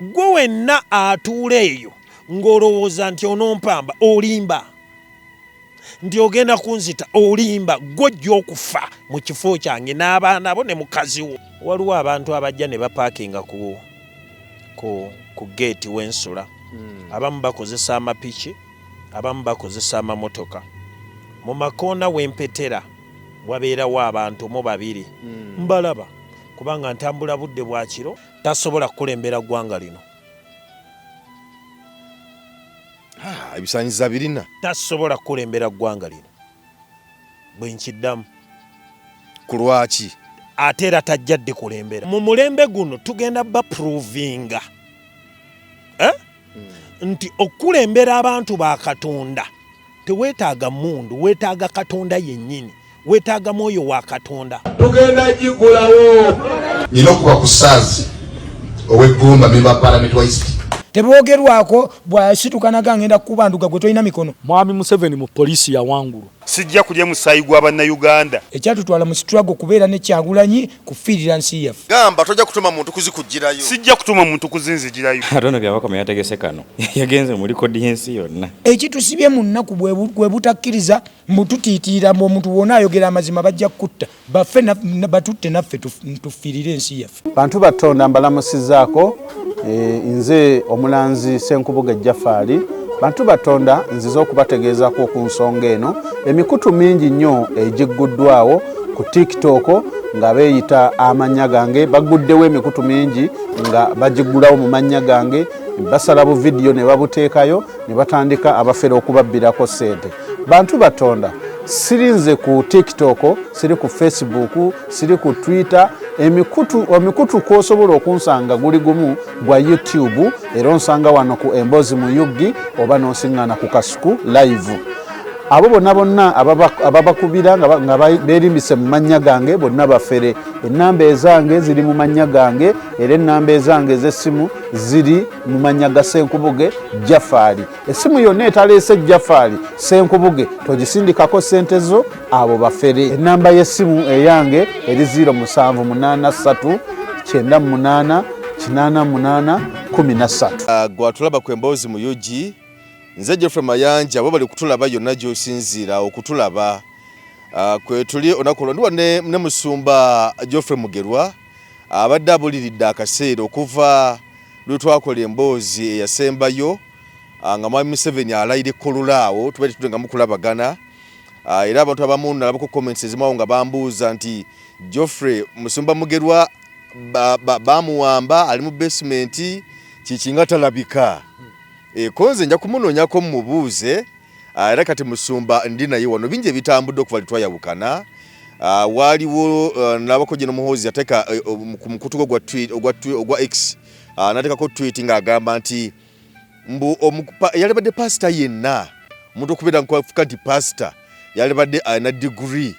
Ggwe wenna atuula eyo ng'olowooza nti onompamba, olimba. Nti ogenda kunzita, olimba. Ggwe ojja okufa mu kifo kyange n'abaana bo ne mukazi wo. Waliwo abantu abajja ne bapaakinga ku, ku, ku geeti we nsula. Abamu bakozesa amapiki, abamu bakozesa amamotoka. Mu makoona we mpetera wabeerawo abantu mu babiri. Mbalaba kubanga ntambula budde bwa kiro. Tasobola kukulembera ggwanga lino. Ebisaanyizo abirina. Tasobola kukulembera ggwanga lino. Bwe nkiddamu. Ku lwaki? Ate era tajja ddikulembera. Mu mulembe guno tugenda baprovinga eh? Nti okukulembera abantu ba Katonda teweetaaga mmundu, weetaaga Katonda yennyini, weetaaga mwoyo wa Katonda. Tugenda gigulawo. Nina okuba ku Saazi ow'e Ggomba, member wa parliament wa East. Teboogerwako bw'asituka naga ngenda kukuba nduga gwe tolina mikono. Mwami Museveni mu poliisi yawangulwa. Sijja kulya musaayi gwa Bannayuganda. Ekyatutwala mu struggle kubeera ne Kyagulanyi kufiirira nsi yaffe. Gamba tojja kutuma muntu kuzikuggyirayo. Sijja kutuma muntu kuzinzigirayo. Ate ono Byabakama yategese kano yagenze mu likodi y'ensi yonna. Ekitusibye mu nnaku bwe butakkiriza mbu tutiitiira mbu omuntu bw'onaayogera amazima bajja kukutta bafe batutte naffe tufiirire ensi yaffe. Bantu ba Tonda mbalamusizaako, nze omulanzi Ssenkubuge Jafaali. Bantu ba Tonda nzize okubategeezaako ku nsonga eno. Emikutu mingi nnyo egigguddwawo ku TikTok nga beeyita amannya gange, bagguddewo emikutu mingi nga bagiggulawo mu mannya gange, basala bu vidiyo ne babuteekayo ne batandika abafera okubabbirako ssente. Bantu ba Tonda, siri nze ku TikTok, siri ku Facebook, siri ku Twitter. Emikutu kw'osobola okunsanga guli gumu gwa YouTube, era onsanga wano ku Emboozi mu UG oba n'onsiŋŋaana ku Kasuku Live. Abo bonna bonna ababakubira nga beerimbise mu mannya gange bonna bafere. Ennamba ezange ziri mu mannya gange, era ennamba ezange ez'essimu ziri mu mannya ga Ssenkubuge Jafaali. Essimu yonna etaleese Jafaali Ssenkubuge togisindikako ssente zo, abo bafere. Ennamba y'essimu eyange eri ziro musanvu munaana ssatu kyenda mu munaana kinaana mu munaana kumi na ssatu. Gwe atulaba ku Emboozi mu UG, nze Geoffrey Mayanja, bo bali kutulaba yonna gy'osinziira okutulaba. Kwetuli olunaku olwo ndiwa ne musumba Geoffrey Mugerwa abadde abuliridde akaseera okuva lwe twakola emboozi eyasembayo, nga Mwami Museveni alayira ekkololo awo, tubaire tudde nga mukulabagana. Era abantu abamu nalabako comments ezimu awo nga bambuuza nti Geoffrey musumba Mugerwa bamuwamba ali mu basement kiki nga talabika. Ko nze nja kumunoonyako mmubuuze. Era kati musumba ndi naye wano, bingi ebitambudde okuva lwe twayawukana. Waaliwo nalabako Gen Muhoozi yateeka ku mukutu gwe ogwa X, n'ateekako tweet ng'agamba nti mbu yalibadde pasita yenna, omuntu okubeera nkuafuka nti pasita yalibadde alina degree.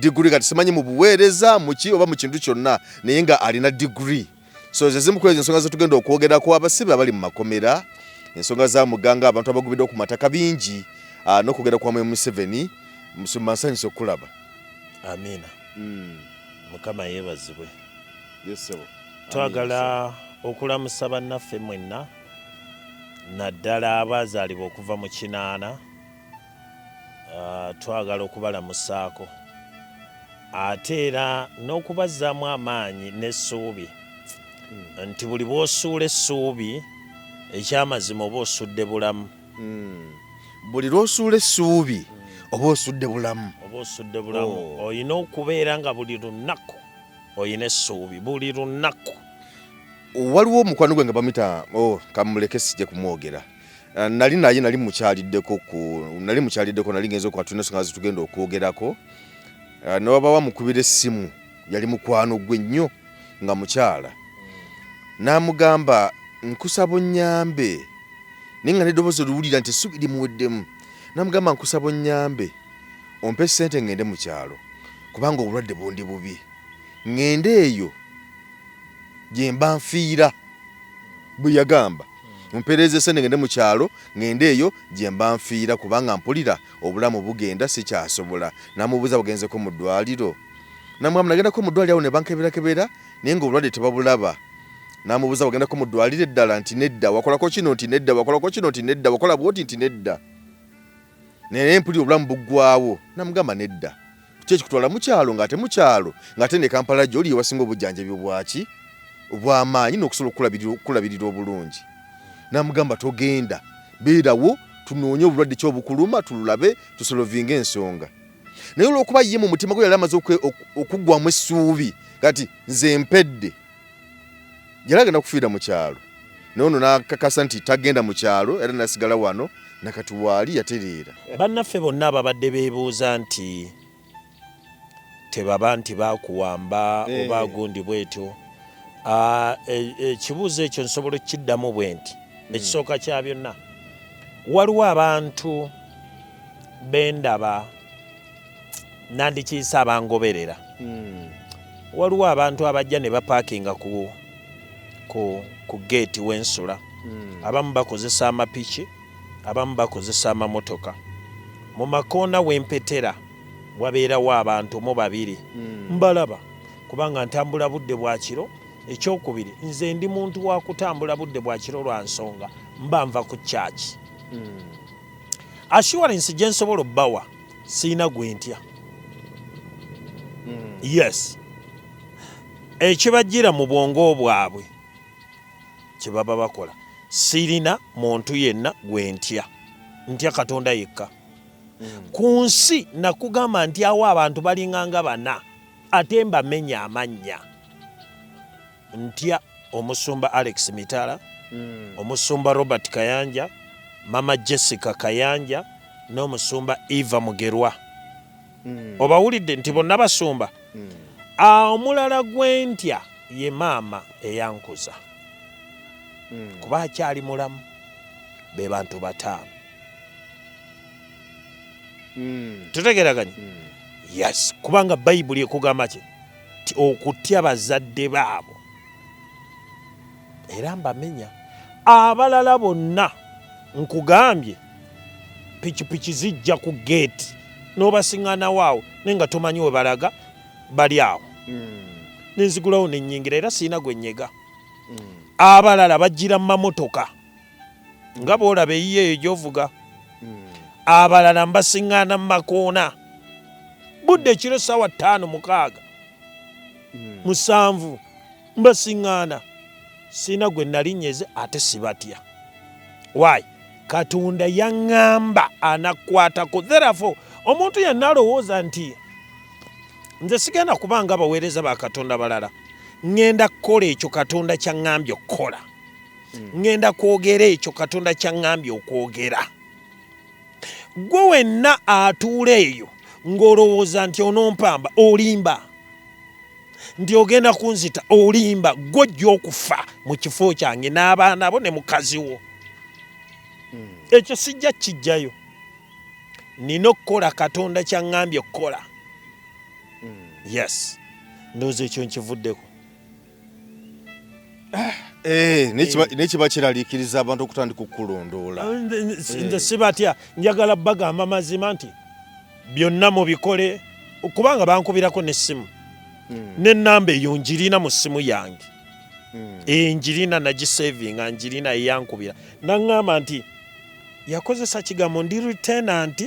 Degree kati simanyi mu buweereza muki oba mu kintu kyonna, naye nga alina degree. So ze zimu ku ezo ensonga zetugenda okwogerako, abasibe abali mu makomera, ensonga za muganga, abantu abagubiddwa ku mataka bingi, n'okwogera kwa Mwami Museveni. Musumba nsanyuse okukulaba. Amiina. Mukama yeebazibwe. Yes, sebo. Twagala okulamusa bannaffe mwenna, naddala abaazaalibwa okuva mu kinaana. Twagala okubalamusaako ate era n'okubazzaamu amaanyi n'essuubi nti buli bw'osuula essuubi eky'amazima oba osudde bulamu. Buli lw'osuula essuubi oba osudde bulamu. Oba osudde bulamu. Olina okubeera nga buli lunaku olina essuubi, buli lunaku. Waliwo omukwano gwe nga bamuyita, oh, kamuleke sijja kumwogera. Nali naye nali mukyaliddeko ku nali mukyaliddeko nali ngenze okuba tulina ensonga zetugenda okwogerako. Ne wabawo amukubira essimu, yali mukwano gwe nnyo nga mukyala, n'amugamba nkusaba onnyambe, naye nga n'eddoboozi oliwulira nti essuubi limuweddemu. N'amugamba nkusaba onnyambe ompe ssente ngende mu kyalo kubanga obulwadde bundi bubi, ngende eyo gye mba nfiira. Bwe yagamba mpeereze ssente ngende mu kyalo, ngende eyo gye mba nfiira kubanga mpulira obulamu bugenda sikyasobola. N'amubuuza bwagenzeko mu ddwaliro, n'amugamba nagendako mu ddwaliro awo ne bankeberakebera naye ng'obulwadde tebabulaba. N'amubuuza wagendako mu ddwaliro eddala nti nedda, wakolako kino nti nedda, wakolako kino nti nedda, wakola bwoti nti nedda. Naye mpulira obulamu buggwawo. Namugamba nedda. Ki ekikutwala mu kyalo ng'ate mu kyalo ng'ate ne Kampala gy'oli ewasinga obujjanjabi obwaki obw'amaanyi n'okusobola okukulabirira obulungi. Namugamba togenda, beerawo tunoonye obulwadde ki obukuluma tululabe tusolovinge ensonga. Naye olw'okuba ye mu mutima gwe yali amaze okuggwamu essuubi kati nze mpedde. Yali agenda kufiira mu kyalo naye ono n'akakasa nti tagenda mu kyalo era nasigala wano nakati waali yatereera. Bannaffe bonna ababadde beebuuza nti tebaba nti baakuwamba eh. oba gundi bwetyo ah, e, ekibuuzo ekyo nsobola okukiddamu bwe nti hmm. ekisooka kya byonna waliwo abantu bendaba nandikiyise abangoberera hmm. Waliwo abantu abajja ne bapaakinga ku, ku, ku geeti wensula hmm. Abamu bakozesa amapiki, abamu bakozesa amamotoka. Mu makoona wempetera wabeerawo abantu mu babiri hmm. Mbalaba kubanga ntambula budde bwa kiro. Ekyokubiri, nze ndi muntu wa kutambula budde bwa kiro lwa nsonga mba nva ku kyaki hmm. Assurance gye nsobola obbawa sirina gwe ntya hmm. Yes, ekibajjira mu bwongo bwabwe kyebaba bakola. Sirina muntu yenna gwe ntya, ntya Katonda yekka hmm. Ku nsi nakugamba nti awo abantu balinganga bana ate mbamenya amannya. Ntya omusumba Alex Mitala, mm. omusumba Robert Kayanja, mama Jessica Kayanja n'omusumba Eva Mugerwa. Mm. Obawulidde nti bonna basumba. Mm. Omulala gwe ntya ye maama eyankuza. Mm. Kuba akyali mulamu be bantu bataano. Mm. Tutegeraganye? Mm. Yes, kubanga Bayibuli ekugamba ki? Nti okutya bazadde baabo era mbamenya. Abalala bonna nkugambye pikipiki zijja ku geeti n'obasiŋŋanawo awo naye nga tomanyi we balaga bali awo hmm. Nenzigulawo nenyingira era sirina gwe nyega hmm. Abalala bajjira mu mamotoka nga bw'olaba eyiyo eyo gy'ovuga hmm. Abalala mbasiŋŋaana mu makoona budde ekiro ssaawa ttaano mukaaga musanvu mbasiŋŋaana sirina gwe nali nyeze ate sibatya. Why? Katonda yaŋŋamba anakwatako. Therefore omuntu yenna alowooza nti nze sigenda kuba nga abaweereza ba Katonda balala, ŋŋenda kukola ekyo Katonda kyaŋŋambye okukola ŋŋenda kwogera ekyo Katonda kyaŋŋambye okwogera. Gwe wenna atuula eyo ng'olowooza nti onompamba, olimba. Nti ogenda kunzita, olimba. Gwe ojja okufa mu kifo kyange n'abaana bo ne mukazi wo. Hmm. Ekyo sijja kijjayo. Nina okukola Katonda kyaŋŋambye okukola. Hmm. Yes, ndowooza ekyo nkivuddeko. Eh, naye kiba kiraliikiriza abantu okutandika okukulondoola. Nze sibatya, njagala bagamba mazima nti byonna mubikole kubanga bankubirako n'essimu hmm. n'ennamba eyo njirina mu ssimu yange hmm. eh, njirina nagisevinga njirina eyankubira naŋŋamba nti yakozesa kigambo ndi lieutenant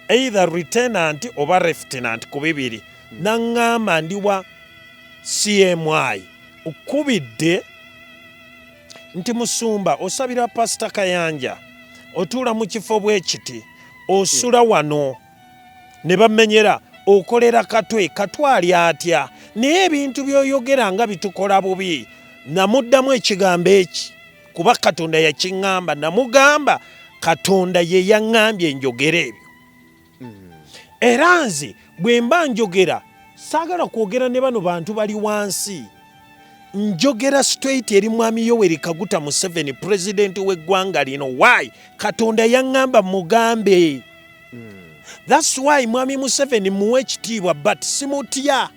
either lieutenant oba lieutenant ku bibiri hmm. Naŋŋamba ndi wa CMI okubidde nti musumba osabira Pasita Kayanja otuula mu kifo bwe kiti osula wano ne bamenyera okolera Katwe Katwe ali atya naye ebintu by'oyogera nga bitukola bubi. Namuddamu ekigambo eki kuba Katonda yakiŋŋamba namugamba Katonda ye yaŋŋambye njogere ebyo. Era nze bwe mba njogera saagala kwogera ne bano bantu bali wansi. Njogera straight eri Mwami Yoweri Kaguta Museveni pulezidenti w'eggwanga lino. Why? Katonda yaŋŋamba mugambe. That's why Mwami Museveni muwe ekitiibwa but simutya.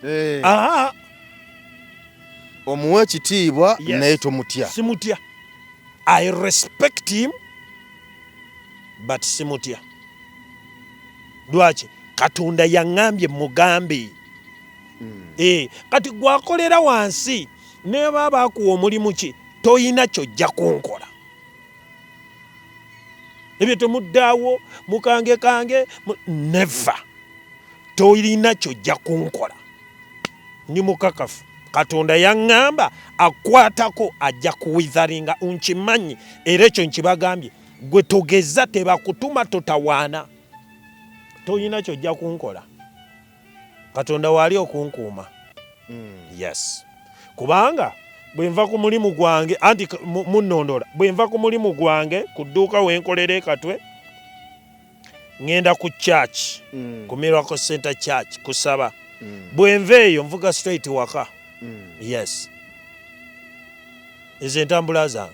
Hey. Eh. Aha. Omuwe ekitiibwa yes. Naye tomutya. Simutya. I respect him but simutya. Lwaki? Katonda yaŋŋambye mugambe. Mm. Eh, kati gwakolera wansi Neba bakuwa omulimu ki, toyina kyojja kunkola. Ebyo temuddaawo mukange kange, never. Tolina kyojja kunkola. Ndi mukakafu Katonda yaŋŋamba akwatako ajja kuwitharinga, nkimanyi era ekyo nkibagambye. Gwe togeza, tebakutuma, totawaana, tolina kyojja kunkola. Katonda waali okunkuuma. Yes, kubanga bwe nva ku mulimu gwange anti munnondola, bwe nva ku mulimu gwange ku dduuka wenkolera ekatwe, ŋŋenda ku church, ku Miracle Center Church kusaba. Bwe nva eyo nvuga straight waka. Yes, ezo entambula zange.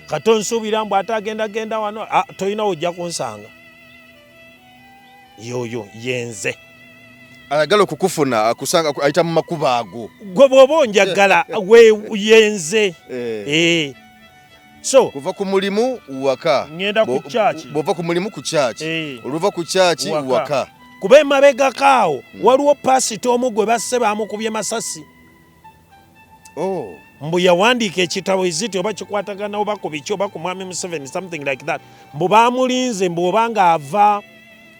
Kati onsuubira mbu ate agenda genda wano, tolina wojja kunsanga. Yoyo yenze. Ayagala okukufuna akusanga ayita mu makubo ago. Gwe bw'oba onjagala we yenze. So kuva ku mulimu waka, ngenda ku church. Bw'ova ku mulimu ku church, oluva ku church waka. Kuba emabegako awo waliwo pasita omu gwe basse bamukubye masasi. Mbu yawandiika ekitabo iziti oba kikwatagana oba ku biki oba ku mwami Museveni, something like that. Mbu bamulinze mbu oba ng'ava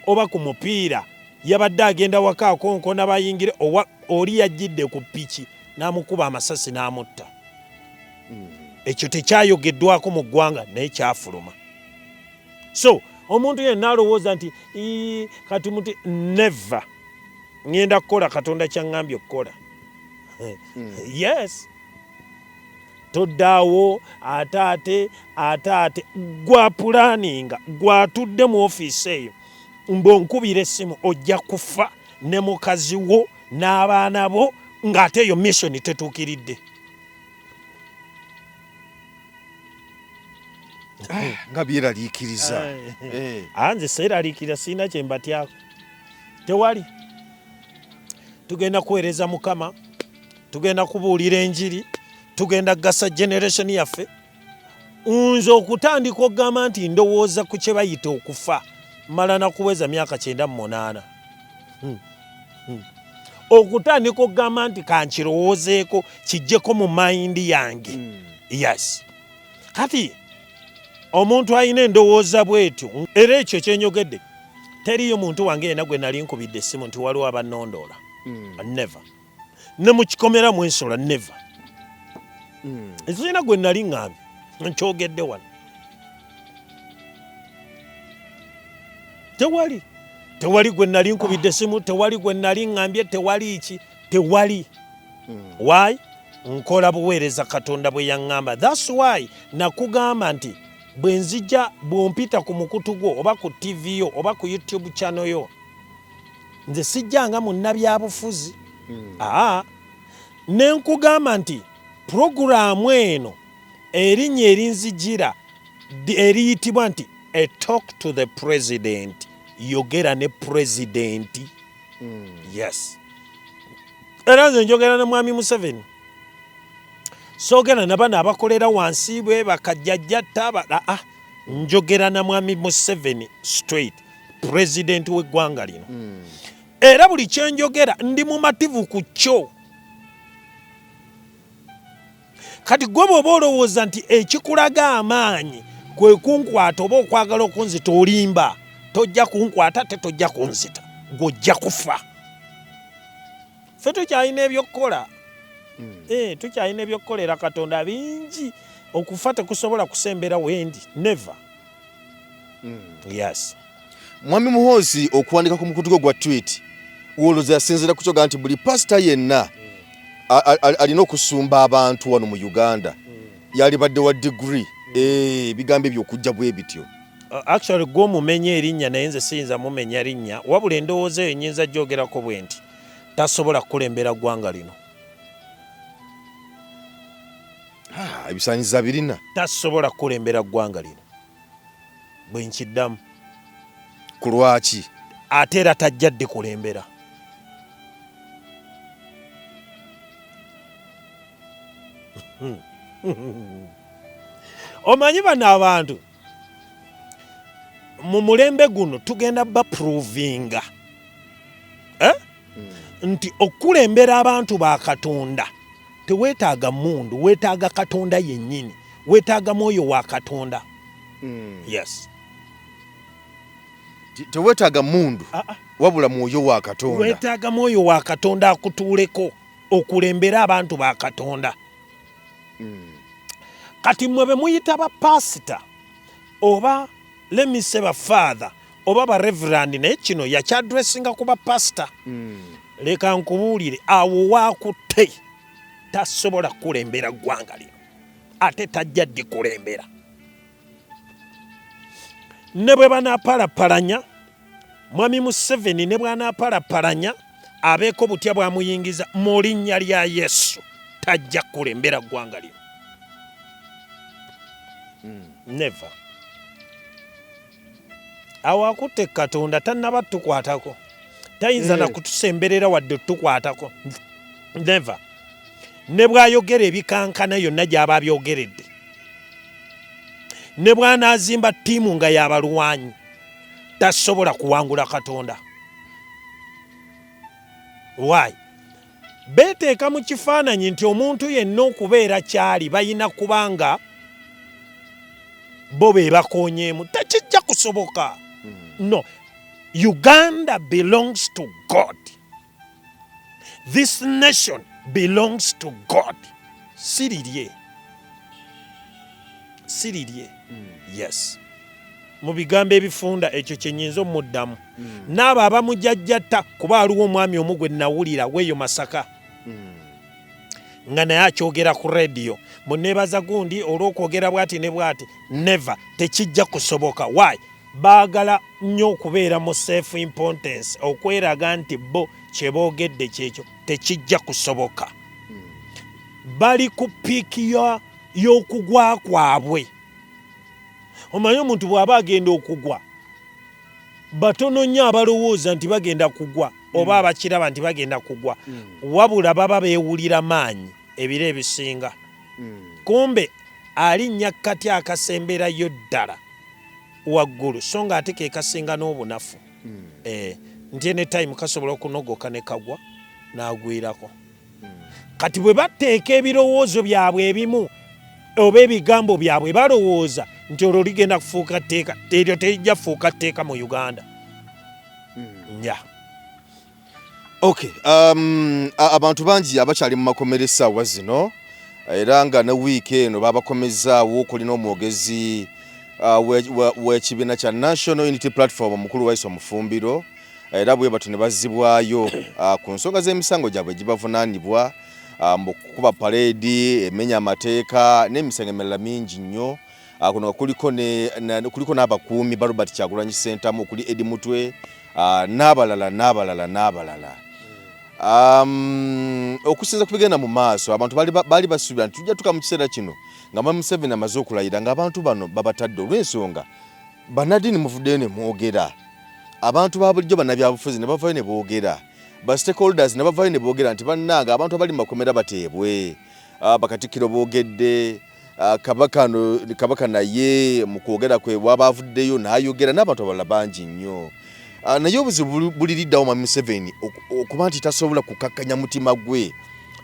oba ku mupiira yabadde agenda waka akonkona bayingire, oli yajjidde ku piki n'amukuba amasasi n'amutta. Ekyo tekyayogeddwako mu ggwanga naye kyafuluma. So omuntu yenna alowooza nti kati muti, never. Ngenda kukola Katonda kyaŋŋambye okukola. Yes, toddaawo ate ate ate ate gwa pulaninga gwatudde mu ofiisi eyo mbw'onkubira essimu ojja kufa ne mukazi wo n'abaana bo ng'ate eyo mission tetuukiridde. Nga byeraliikiriza. Nze seeraliikirira, sirina kye mbatyako, tewali. Tugenda kuweereza Mukama, tugenda kubuulira enjiri, tugenda kugasa generation yaffe. Nze okutandika okugamba nti ndowooza ku kye bayita okufa mala nakuweza myaka 98. Okutandika okugamba nti kankirowoozeeko kijjeko mu mayindi yange. Yes, kati omuntu alina endowooza bwetyo, era ekyo kyenyogedde, teriyo muntu wange yenna gwe nali nkubidde essimu nti waliwo abannondoola. Never. Ne mu kikomera mwensola, never. Sirina gwe nali ŋŋambye, nkyogedde wano. Tewali, tewali gwe nali nkubidde essimu, tewali gwe nali ŋŋambye, tewali ki, tewali. Why? Nkola buweereza Katonda bwe yaŋŋamba. That's why nakugamba nti bwe nzija bw'ompita ku mukutu gwo oba ku TV yo oba ku YouTube channel yo, nze sijjanga munnabyabufuzi. Aa, ne nkugamba nti puroguraamu eno erinnya erinzijira eriyitibwa nti A Talk to the President, yogera ne president. Yes, era nze njogera ne mwami Museveni, soogera na bano abakolera wansi bwe bakajjajja taba. Aa, njogera na mwami Museveni straight, president w'eggwanga lino. Era buli kyenjogera ndi mumativu ku kyo. Kati gwe bw'oba olowooza nti ekikulaga amaanyi kwe kunkwata oba okwagala okunzita, olimba. Tojja kunkwata, te tojja kunzita, gw'ojja kufa. Ffe tukyalina ebyokukola, tukyalina ebyokukolera Katonda bingi. Okufa tekusobola kusembera wendi, never. Yes. Mwami Muhoozi okuwandika ku mukutu gwe gwa tweet, woloza yasinziira ku kyoga nti buli pasita yenna alina okusumba abantu wano mu Uganda yalibadde wa degree. Ebigambo ebyo okujja bwe bityo. Actually gwe omumenya erinnya, naye nze siyinza mumenya linnya, wabula endowooza eyo nnyinza gyogerako bwe nti tasobola kukulembera ggwanga lino. Ebisaanyizo birina. Tasobola kukulembera ggwanga lino, bwe nkiddamu. Ku lwaki? Ate era tajja ddikulembera. Omanyi bano abantu mu mulembe guno tugenda baprovinga nti okulembera abantu ba Katonda Teweetaaga mundu, weetaaga Katonda yennyini, weetaaga mwoyo wa Katonda. Yes. Teweetaaga mundu wabula mwoyo wa Katonda. Weetaaga mwoyo wa Katonda akutuuleko okulembera abantu ba Katonda. Kati mmwe be muyita ba pasita oba lemise ba father oba ba reverend, naye kino yakyadressinga ku ba pasita. Leka nkubuulire, awo waakutte tasobola kukulembera ggwanga lino, ate tajja ddikulembera. Ne bwe banaapalapalanya Mwami Museveni, ne bw'anaapalapalanya abeeko butya bw'amuyingiza mu linnya lya Yesu, tajja kukulembera ggwanga lino. Never. Awo akutte Katonda tannaba tukwatako, tayinza na kutusemberera wadde tukwatako. Never. Ne bw'ayogera ebikankana yonna gy'aba abyogeredde, ne bw'anaazimba ttiimu nga y'abalwanyi, tasobola kuwangula Katonda. Why? Beeteeka mu kifaananyi nti omuntu yenna okubeera kyali balina kubanga bo be bakoonyeemu. Tekijja kusoboka. No. Uganda belongs to God. This nation belongs to God. Si lirye. Si lirye. Yes. Mu bigambo ebifunda ekyo kye nnyinza omuddamu. N'abo abamujajjatta, kuba aliwo omwami omu gwe nawulira weeyo Masaka nga naye akyogera ku rediyo, muneebaza gundi olw'okwogera bw'ati ne bw'ati. Never, tekijja kusoboka. Why? Baagala nnyo okubeera mu self importance, okweraga nti bo kye boogedde kyekyo. Tekijja kusoboka. Bali ku peak y'okugwa kwabwe. Omanyi omuntu bw'aba agenda okugwa, batono nnyo abalowooza nti bagenda kugwa oba abakiraba nti bagenda kugwa, wabula baba beewulira maanyi ebiro ebisinga. Kumbe alinnya kati akasemberayo ddala waggulu, so nga ate ke kasinga n'obunafu, nti ene time kasobola okunogoka ne kagwa n'agwirako. Kati bwe bateeka ebirowoozo byabwe ebimu oba ebigambo byabwe, balowooza nti olwo ligenda kufuuka tteeka. Eryo terijja kufuuka tteeka mu Uganda. Yeah. Okay, abantu bangi abakyali mu makomera essaawa zino, era nga ne wiiki eno babakomezaawo. Kulina omwogezi w'ekibiina kya National Unity Platform, omukulu Waiswa Mufumbiro, era bwe batyo ne bazzibwayo ku nsonga z'emisango gyabwe egibavunaanibwa mu kukuba paleedi emenya amateeka n'emisango emirala mingi nnyo. Kuno kuliko n'abakuumi ba Robert Kyagulanyi Ssentamu okuli Eddie Mutwe, n'abalala n'abalala n'abalala. Okusinza ku bigenda mu maaso, abantu baali basuubira nti tujja tuka mu kiseera kino nga Mwami Museveni amaze okulayira ng'abantu bano babatadde, olw'ensonga bannaddiini muvuddeyo ne mwogera, abantu ba bulijjo bannabyabufuzi ne bavayo ne boogera, ba stakeholders ne bavayo ne boogera nti bannange abantu abali mu makomera bateebwe. Bakatikkiro boogedde, kabaka naye mu kwogera kwe bwaba avuddeyo n'ayogera, n'abantu abalala bangi nnyo. Naye obuzibu buliriddawo Mwami Museveni okuba nti tasobola kukakkanya mutima gwe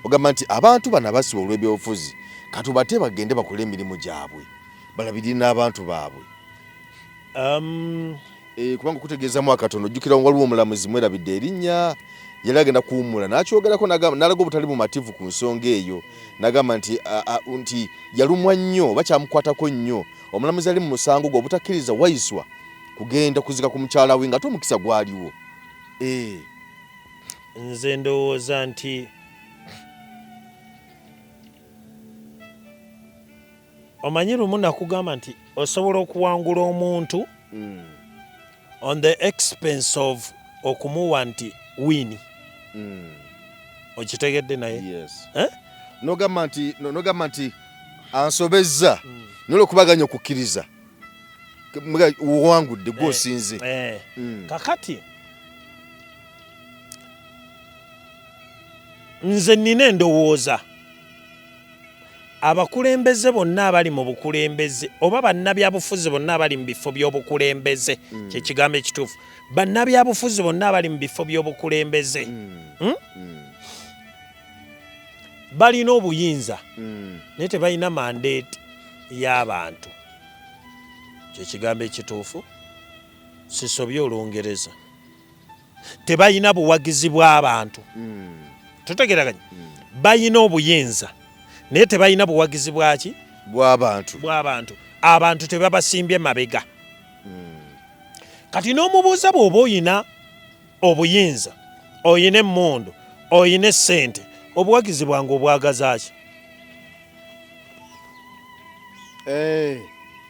ogamba nti abantu bano abasibwa olw'ebyobufuzi katubate bagende bakole emirimu gyabwe, balabirire n'abantu baabwe. Kubanga okutegeezamu akatono, ojjukira waliwo omulamuzi, mwerabidde erinnya, yali agenda kuwummula n'akyogerako n'alaga obutali bumativu ku nsonga eyo, n'agamba nti yalumwa nnyo oba kyamukwatako nnyo omulamuzi ali mu musango gwe obutakkiriza Waiswa kugenda kuzika ku mukyala we ng'ate omukisa gwaliwo. Nze ndowooza nti omanyi lumu nakugamba nti osobola okuwangula omuntu on the expense of okumuwa nti win. Okitegedde naye? Yes. Eh? Nogamba nti ansobezza, naye olwokubaganya okukkiriza owangudde gwosinze. Eh. Kakati nze nina endowooza, abakulembeze bonna abali mu bukulembeze oba bannabyabufuzi bonna abali mu bifo by'obukulembeze, kyekigambo ekituufu, bannabyabufuzi bonna abali mu bifo by'obukulembeze, Balina obuyinza naye tebalina mandate y'abantu. Kyekigambo ekituufu, sisobye Olungereza. Tebalina buwagizi bw'abantu. Tutegeraganye? Balina obuyinza naye tebalina buwagizi bwaki? Bw'abantu. Bw'abantu. Abantu tebabasimbye mabega. Kati n'omubuuza, bw'oba oyina obuyinza, oyina emmundu, oyina essente, obuwagizi bwange obwagaza ki?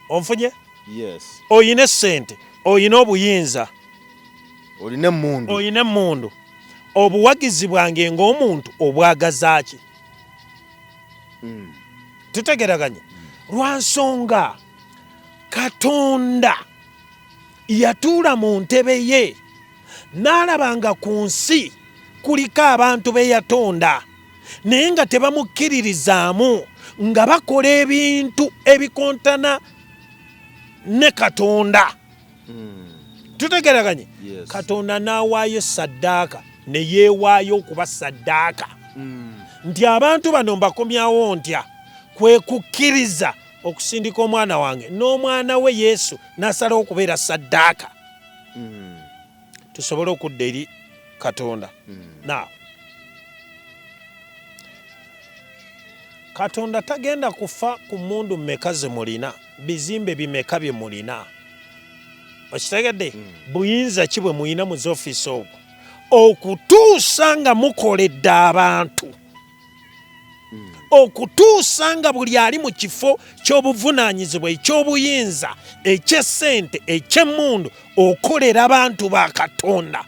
Onfunye? Yes. Oyina essente, oyina obuyinza, olina emmundu, oyina emmundu, obuwagizi bwange ng'omuntu obwagaza ki? Tutegeraganye? Lwa nsonga Katonda yatuula mu ntebe ye n'alaba nga ku nsi kuliko abantu be yatonda naye nga tebamukkiririzaamu, nga bakola ebintu ebikontana ne Katonda. Tutegeraganye? Katonda n'awaayo saddaaka, ne yeewaayo okuba saddaaka nti abantu bano mbakomyawo ntya? Kwe kukkiriza okusindika omwana wange n'omwana we Yesu n'asalawo okubeera saddaaka tusobole okudda eri Katonda. Now, Katonda tagenda kufa ku mmundu mmeka ze mulina, bizimbe bimeka bye mulina, okitegedde? Buyinza ki bwe mulina mu zoofiisi obwo, okutuusa nga mukoledde abantu, okutuusa nga buli ali mu kifo ky'obuvunaanyizibwa, eky'obuyinza, eky'essente, eky'emmundu, okolera abantu ba Katonda,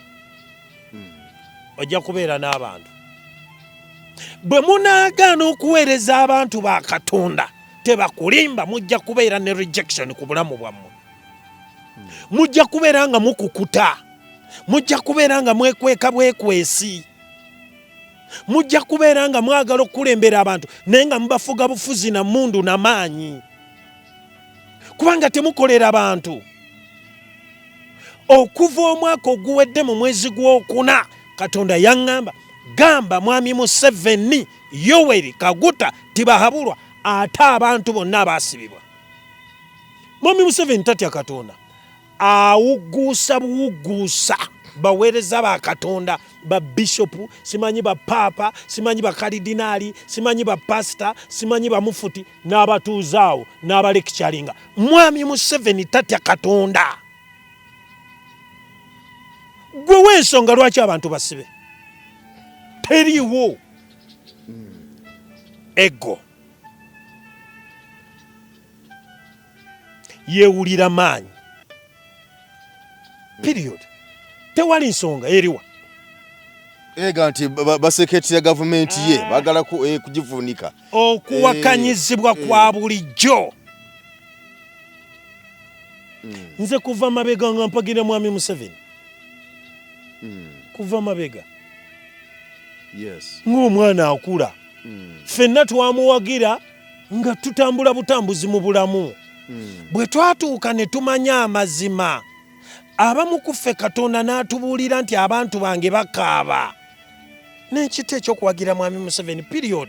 ojja kubeera n'abantu. Bwe munaagaana okuweereza abantu ba Katonda, tebakulimba, mujja kubeera ne rejection ku bulamu bwammwe. Mujja kubeera nga mukukuta, mujja kubeera nga mwekweka bwekwesi, mujja kubeera nga mwagala okukulembera abantu naye nga mubafuga bufuzi na mundu na maanyi, kubanga temukolera bantu. Okuva omwaka oguwedde mu mwezi gw'okuna, Katonda yaŋŋamba, gamba Mwami Museveni, Yoweri Kaguta Tibahabulwa ate abantu bonna abaasibibwa. Mwami Museveni tatya Katonda, awugguusa buwugguusa baweereza ba Katonda, ba bishopu, simanyi ba paapa, simanyi ba kalidinaali, simanyi ba pasita, simanyi ba mufuti, n'abatuuze awo n'abalekikyalinga. Mwami Museveni tatya Katonda. Gwe w'ensonga lwaki abantu basibe teriiwo ego yeewulira maanyi, period. Tewali nsonga eriwa. Ega nti baseketira gavumenti ye baagala kugivuunika. Okuwakanyizibwa kwa bulijjo. Nze kuva mabega nga mpagira Mwami Museveni, kuva mabega ng'omwana akula, ffenna twamuwagira nga tutambula butambuzi mu bulamu. Bwe twatuuka ne tumanya amazima, abamu ku ffe Katonda n'atubuulira nti abantu bange bakaaba, n'ekita ekyokuwagira Mwami Museveni, period.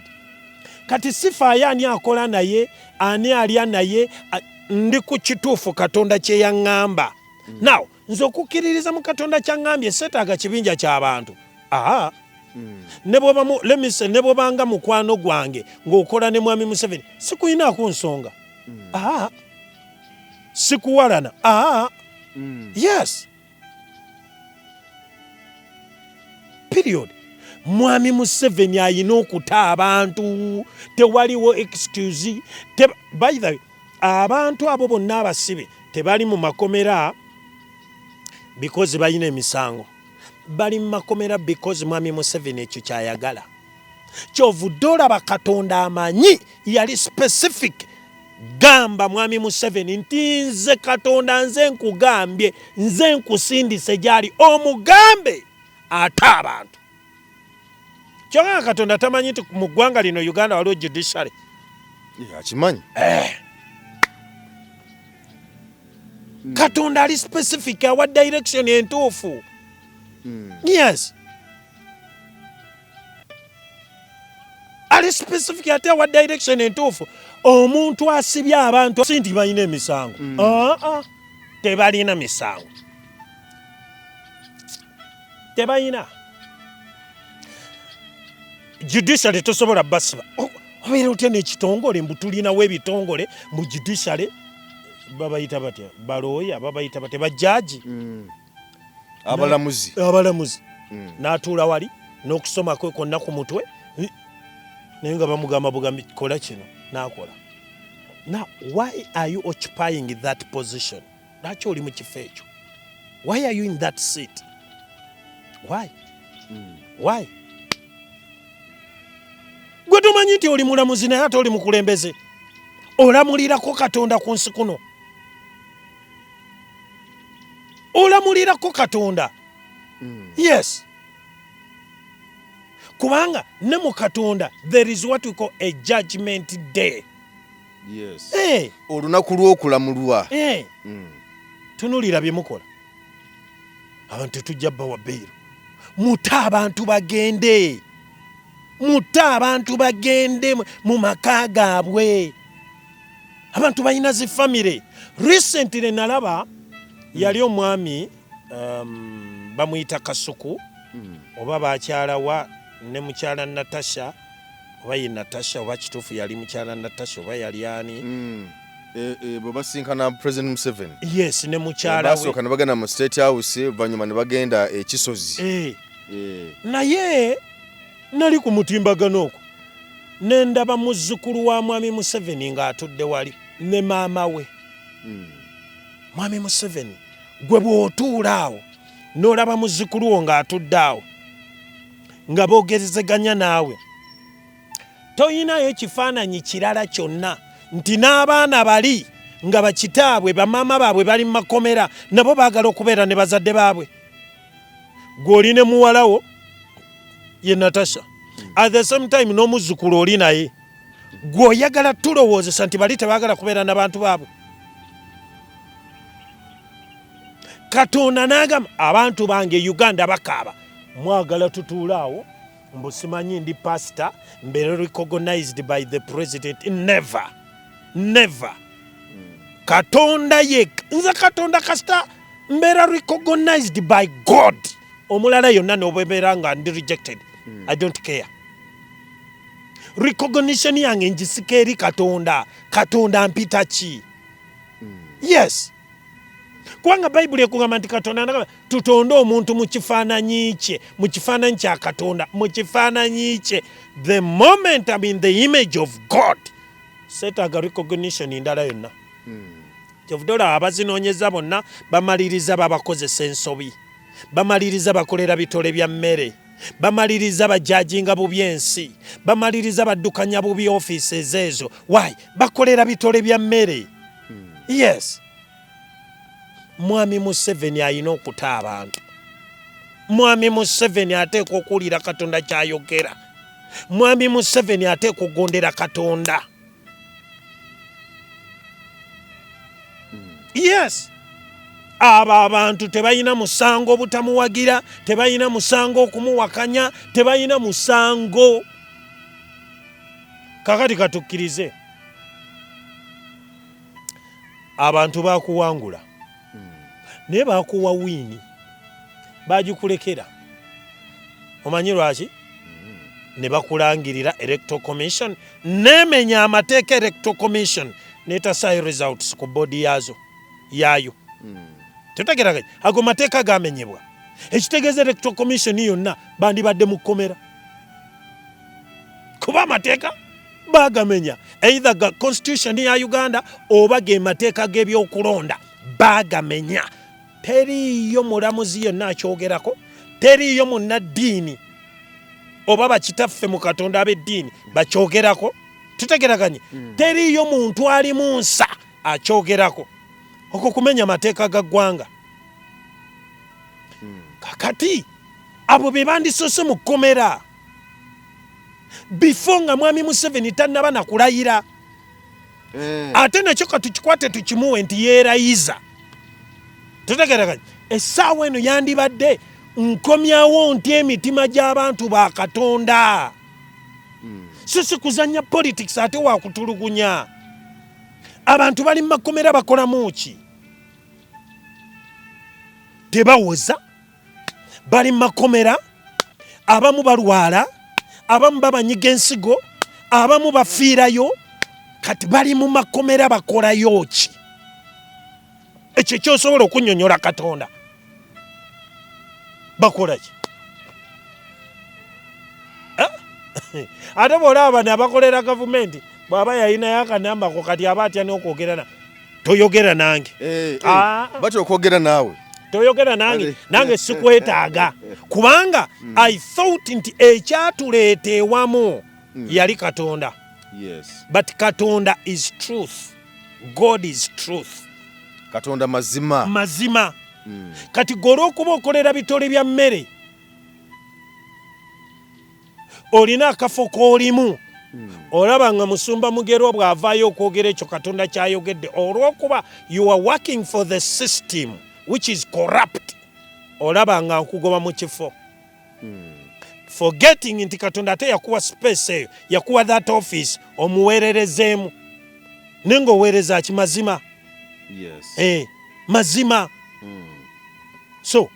Kati sifaayo ani akola naye, ani alya naye, ndi ku kituufu Katonda kye yaŋŋamba. Now nze okukkiririza mu Katonda kyaŋŋambye, seetaaga kibinja ky'abantu. Aha. Ne bw'oba mu, let me say, ne bw'obanga mukwano gwange ng'okola ne Mwami Museveni, sikuyinaako nsonga. Aha. Sikuwalana. Aha. Yes. Period. Mwami Museveni ayina okuta abantu, tewaliwo excuse. By the way, abantu abo bonna abasibe tebali mu makomera because balina emisango. Bali mu makomera because Mwami Museveni ekyo kyayagala. Kyovudde olaba Katonda amanyi, yali specific. Gamba Mwami Museveni nti nze Katonda nze nkugambye, nze nkusindise gyali, omugambe ate abantu. Kyokka nga Katonda tamanyi nti mu ggwanga lino Uganda waliwo judiciary. Akimanyi. Katonda ali specific, awa direction entuufu. Yes. Ali Ali specific ate awa direction entuufu. Omuntu asibye abantu si nti balina emisango. Aa, tebalina misango, tebalina. Judiciary tosobola basiba. Obeera otya n'ekitongole mbu tulinawo ebitongole mu judiciary? Babayita batya? Balooya babayita batya? Bajaaji? Abalamuzi. Abalamuzi. N'atuula wali n'okusoma kwe kwonna ku mutwe, naye nga bamugamba bugambi kola kino, n'akola. Now why are you occupying that position? Lwaki oli mu kifo ekyo? Why are you in that seat? Why? Why? Gwe tomanyi nti oli mulamuzi, naye ate oli mukulembeze, olamulirako Katonda ku nsi kuno, olamulirako Katonda. Yes, kubanga ne mu Katonda there is what we call a judgment day. Eh. Olunaku lw'okulamulwa. Eh. Tunulira bye mukola. Abantu tetujja bawa bail. Mute abantu bagende, mute abantu bagende mu maka gaabwe. Abantu balina zi family. Recently nalaba yali omwami bamuyita Kasuku oba bakyalawa ne mukyala Natasha, oba ye Natasha, oba kituufu yali mukyala Natasha oba yali ani. Bwe basinkana President Museveni. Yes, ne mukyala we. Basooka ne bagenda mu State House, oluvannyuma ne bagenda e Kisozi. Naye nali ku mutimbagano okwo ne ndaba muzzukulu wa Mwami Museveni ng'atudde wali ne maama we. Mwami Museveni, gwe bw'otuula awo n'olaba muzzukulu wo ng'atudde awo nga boogerezeganya naawe, toyinayo ekifaananyi kirala kyonna nti n'abaana bali nga bakitaabwe, bamaama baabwe bali mu makomera, nabo baagala okubeera ne bazadde baabwe? Gw'oli ne muwala wo ye Natasha, at the same time n'omuzzukulu oli naye. Gw'oyagala tulowoozesa nti bali tebaagala kubeera n'abantu baabwe? Katonda n'agamba, abantu bange Uganda bakaaba, mwagala tutuule awo mbu simanyi ndi pastor, mbeere recognized by the president. Never, never. Katonda ye nze Katonda. Kasita mbeera recognized by God, omulala yonna nobwebeera nga ndi rejected, I don't care. Recognition yange ngisika eri Katonda. Katonda mpita ki? Yes, kubanga Bayibuli ekugamba nti Katonda nagamba tutonde omuntu mu kifaananyi kye, mu kifaananyi kya Katonda, mu kifaananyi kye. The moment I'm in the image of God, seetaaga recognition ndala yonna. Kyovudde olaba abazinoonyeza bonna bamaliriza babakozesa ensobi, bamaliriza bakolera bitole bya mmere, bamaliriza bajajinga bubi ensi, bamaliriza baddukanya bubi offices ezo. Why? Bakolera bitole bya mmere. Yes, Mwami Museveni alina okuta abantu. Mwami Museveni ateekwa okuwulira Katonda kyayogera. Mwami Museveni ateekwa okugondera Katonda. Yes, abo abantu tebalina musango obutamuwagira, tebalina musango okumuwakanya, tebalina musango. Kakati katukkirize abantu bakuwangula, naye bakuwa win, bagikulekera. Omanyi lwaki? Ne bakulangirira Electoral Commission nemenya amateeka, Electoral Commission netasaayo results ku board yazo yaayo. Totegeraganya, ago mateeka gamenyebwa. Ekitegeeza Electoral Commission yonna bandibadde mu kkomera, kuba amateeka bagamenya, either ga constitution ya Uganda oba ge mateeka g'ebyokulonda bagamenya. Teriiyo mulamuzi yenna akyogerako, teriiyo munnaddiini oba bakitaffe mu Katonda ab'eddiini bakyogerako. Tutegeraganye? Teriiyo muntu ali mu nsa akyogerako. Okwo kumenya mateeka ga ggwanga. Kakati abo be bandisose mu kkomera before nga Mwami Museveni tannaba nakulayira. Ate nakyo katukikwate tukimuwe nti yeerayiza. Tutegeraganye? Essaawa eno yandibadde nkomyawo nti emitima gy'abantu ba Katonda. Sisi kuzanya politics ate wakutulugunya. Abantu bali mu makomera bakolamu ki? Tebawoza, bali mu makomera, abamu balwala, abamu babanyiga ensigo, abamu bafiirayo. Kati bali mu makomera bakolayo ki? Ekyo kyosobola okunyonyola Katonda, bakola ki? Ate bwolaba bano abakolera gavumenti, bw'aba yalinayo akanambako kati aba atya n'okwogera na toyogera nange. Batya okwogera naawe. Toyogera nange, nange sikwetaaga, kubanga I thought nti ekyatuleeta ewamu yali Katonda. But Katonda is truth, God is truth. Katonda mazima. Mazima. Kati gwe olw'okuba okolera bitole bya mmere, olina akafo k'olimu, olaba nga musumba Mugerwa bw'avaayo okwogera ekyo Katonda kyayogedde, olw'okuba you are working for the system which is corrupt, olaba nga nkugoba mu kifo, forgetting nti Katonda ate yakuwa space eyo, yakuwa that office omuweererezeemu, naye ng'oweereza ki? Mazima. Mazima. So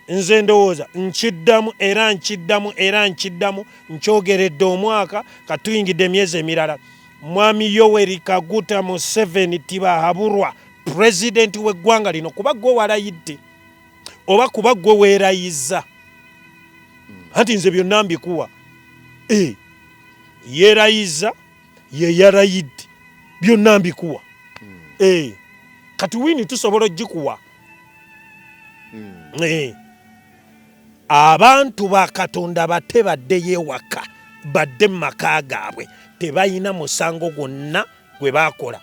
nze ndowooza nkiddamu era nkiddamu era nkiddamu, nkyogeredde omwaka katuyingidde emyezi emirala. Mwami Yoweri Kaguta Museveni Tibahaburwa, pulezidenti w'eggwanga lino, kuba gwe walayidde oba kuba gwe weerayiza anti nze byonna mbikuwa. Yeerayiza, ye yalayidde, byonna mbikuwa. Kati win tusobola ogikuwa. Abantu ba Katonda bate baddeyo ewaka, badde mu maka gaabwe, tebalina musango gwonna gwe bakola.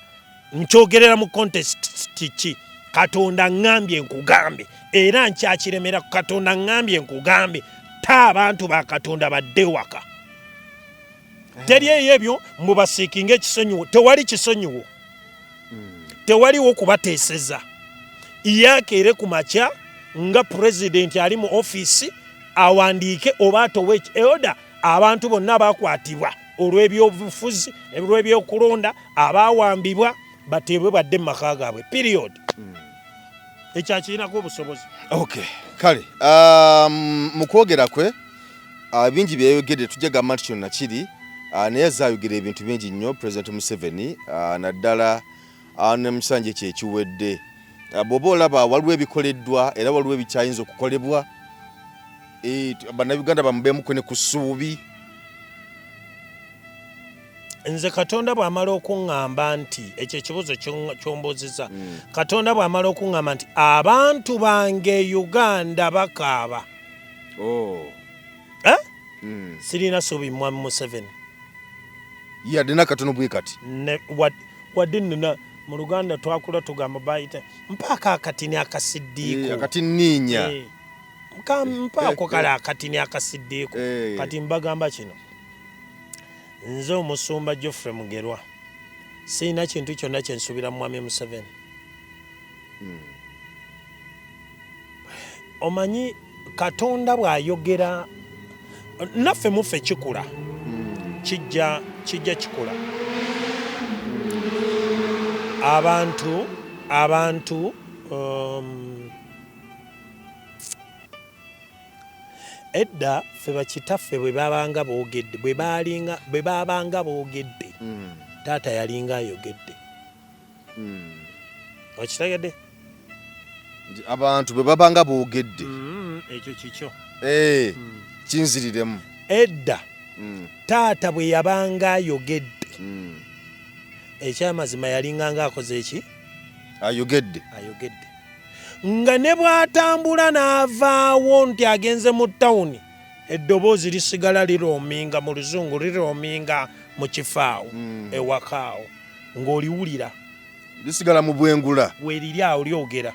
Nkyogerera mu context kiki? Katonda ŋŋambye nkugambe, era nkyakiremera ku Katonda ŋŋambye nkugambe, ta abantu ba Katonda badde ewaka. Teri eyo ebyo mubasiikinga ekisonyiwo, tewali kisonyiwo, tewaliwo kubateeseza. Yakeere ku makya nga pulezidenti ali mu ofiisi awandiike oba atowe order, abantu bonna bakwatibwa olw'ebyobufuzi, olw'ebyokulonda, abawambibwa bateebwe badde mu maka gaabwe, period. Ekyo akirinako obusobozi. Okay, kale mu kwogera kwe bingi byeyogedde, tujja gamba nti kyonna kiri, naye azze ayogera ebintu bingi nnyo President Museveni, naddala ne mu kisanja ekyo ekiwedde. Bw'oba olaba waliwo ebikoleddwa era waliwo ebikyayinza okukolebwa, Bannayuganda bamubeemuko ne ku ssuubi. Nze Katonda bw'amala okuŋŋamba nti ekyo ekibuuzo ky'ombuuzizza, Katonda bw'amala okuŋŋamba nti abantu bange e Uganda bakaaba, Eh? Sirina ssuubi mwami Museveni. Yadde nakatono bwe kati? Wadde nina mu Luganda twakula tugamba bayita mpaako akatini akasiddiiko. Akati nniinya. Mpaako kale akatini akasiddiiko. Kati mbagamba kino, nze omusumba Geoffrey Mugerwa sirina kintu kyonna kyensuubira mu mwami Museveni. Omanyi Katonda bw'ayogera naffe muffe kikula, kijja kijja kikula. Abantu edda ffe bakitaffe bwe babanga boogedde, bwe baalinga bwe babanga boogedde, taata yalinga ayogedde. Okitegedde? Nti abantu bwe babanga boogedde. Ekyo kikyo. Kinziriremu. Edda taata bwe yabanga ayogedde, ekyamazima yalinganga akoze eki? Ayogedde. Ayogedde, nga ne bw'atambula n'avaawo nti agenze mu tawuni, eddoboozi lisigala liroominga, mu luzungu liroominga mu kifaawo ewakaawo ng'oliwulira. Lisigala mu bwengula. Weeriri awo lyogera,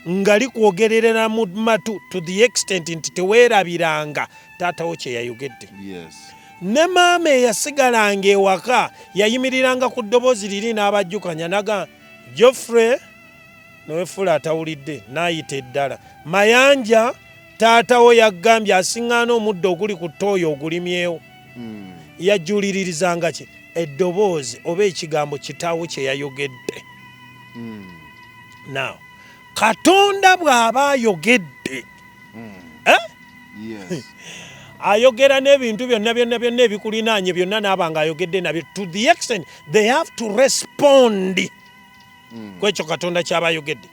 nga likwogererera mu matu to the extent nti teweerabiranga taatawo kye yayogedde. Ne maama eyasigalanga ewaka yayimiriranga ku ddoboozi liri n'abajjukanya naga Geoffrey newefuula atawulidde n'ayita eddala Mayanja, taatawo yagambye asiŋŋaana omuddo oguli ku ttooyo ogulimyewo. Yajuliririzanga ki? Eddoboozi oba ekigambo kitaawo kye yayogedde. Now, Katonda bw'aba ayogedde, eh? Ayogera n'ebintu byonna byonna byonna ebikulinaanye byonna, n'aba nga ayogedde nabyo to the extent they have to respond ku ekyo Katonda ky'aba ayogedde.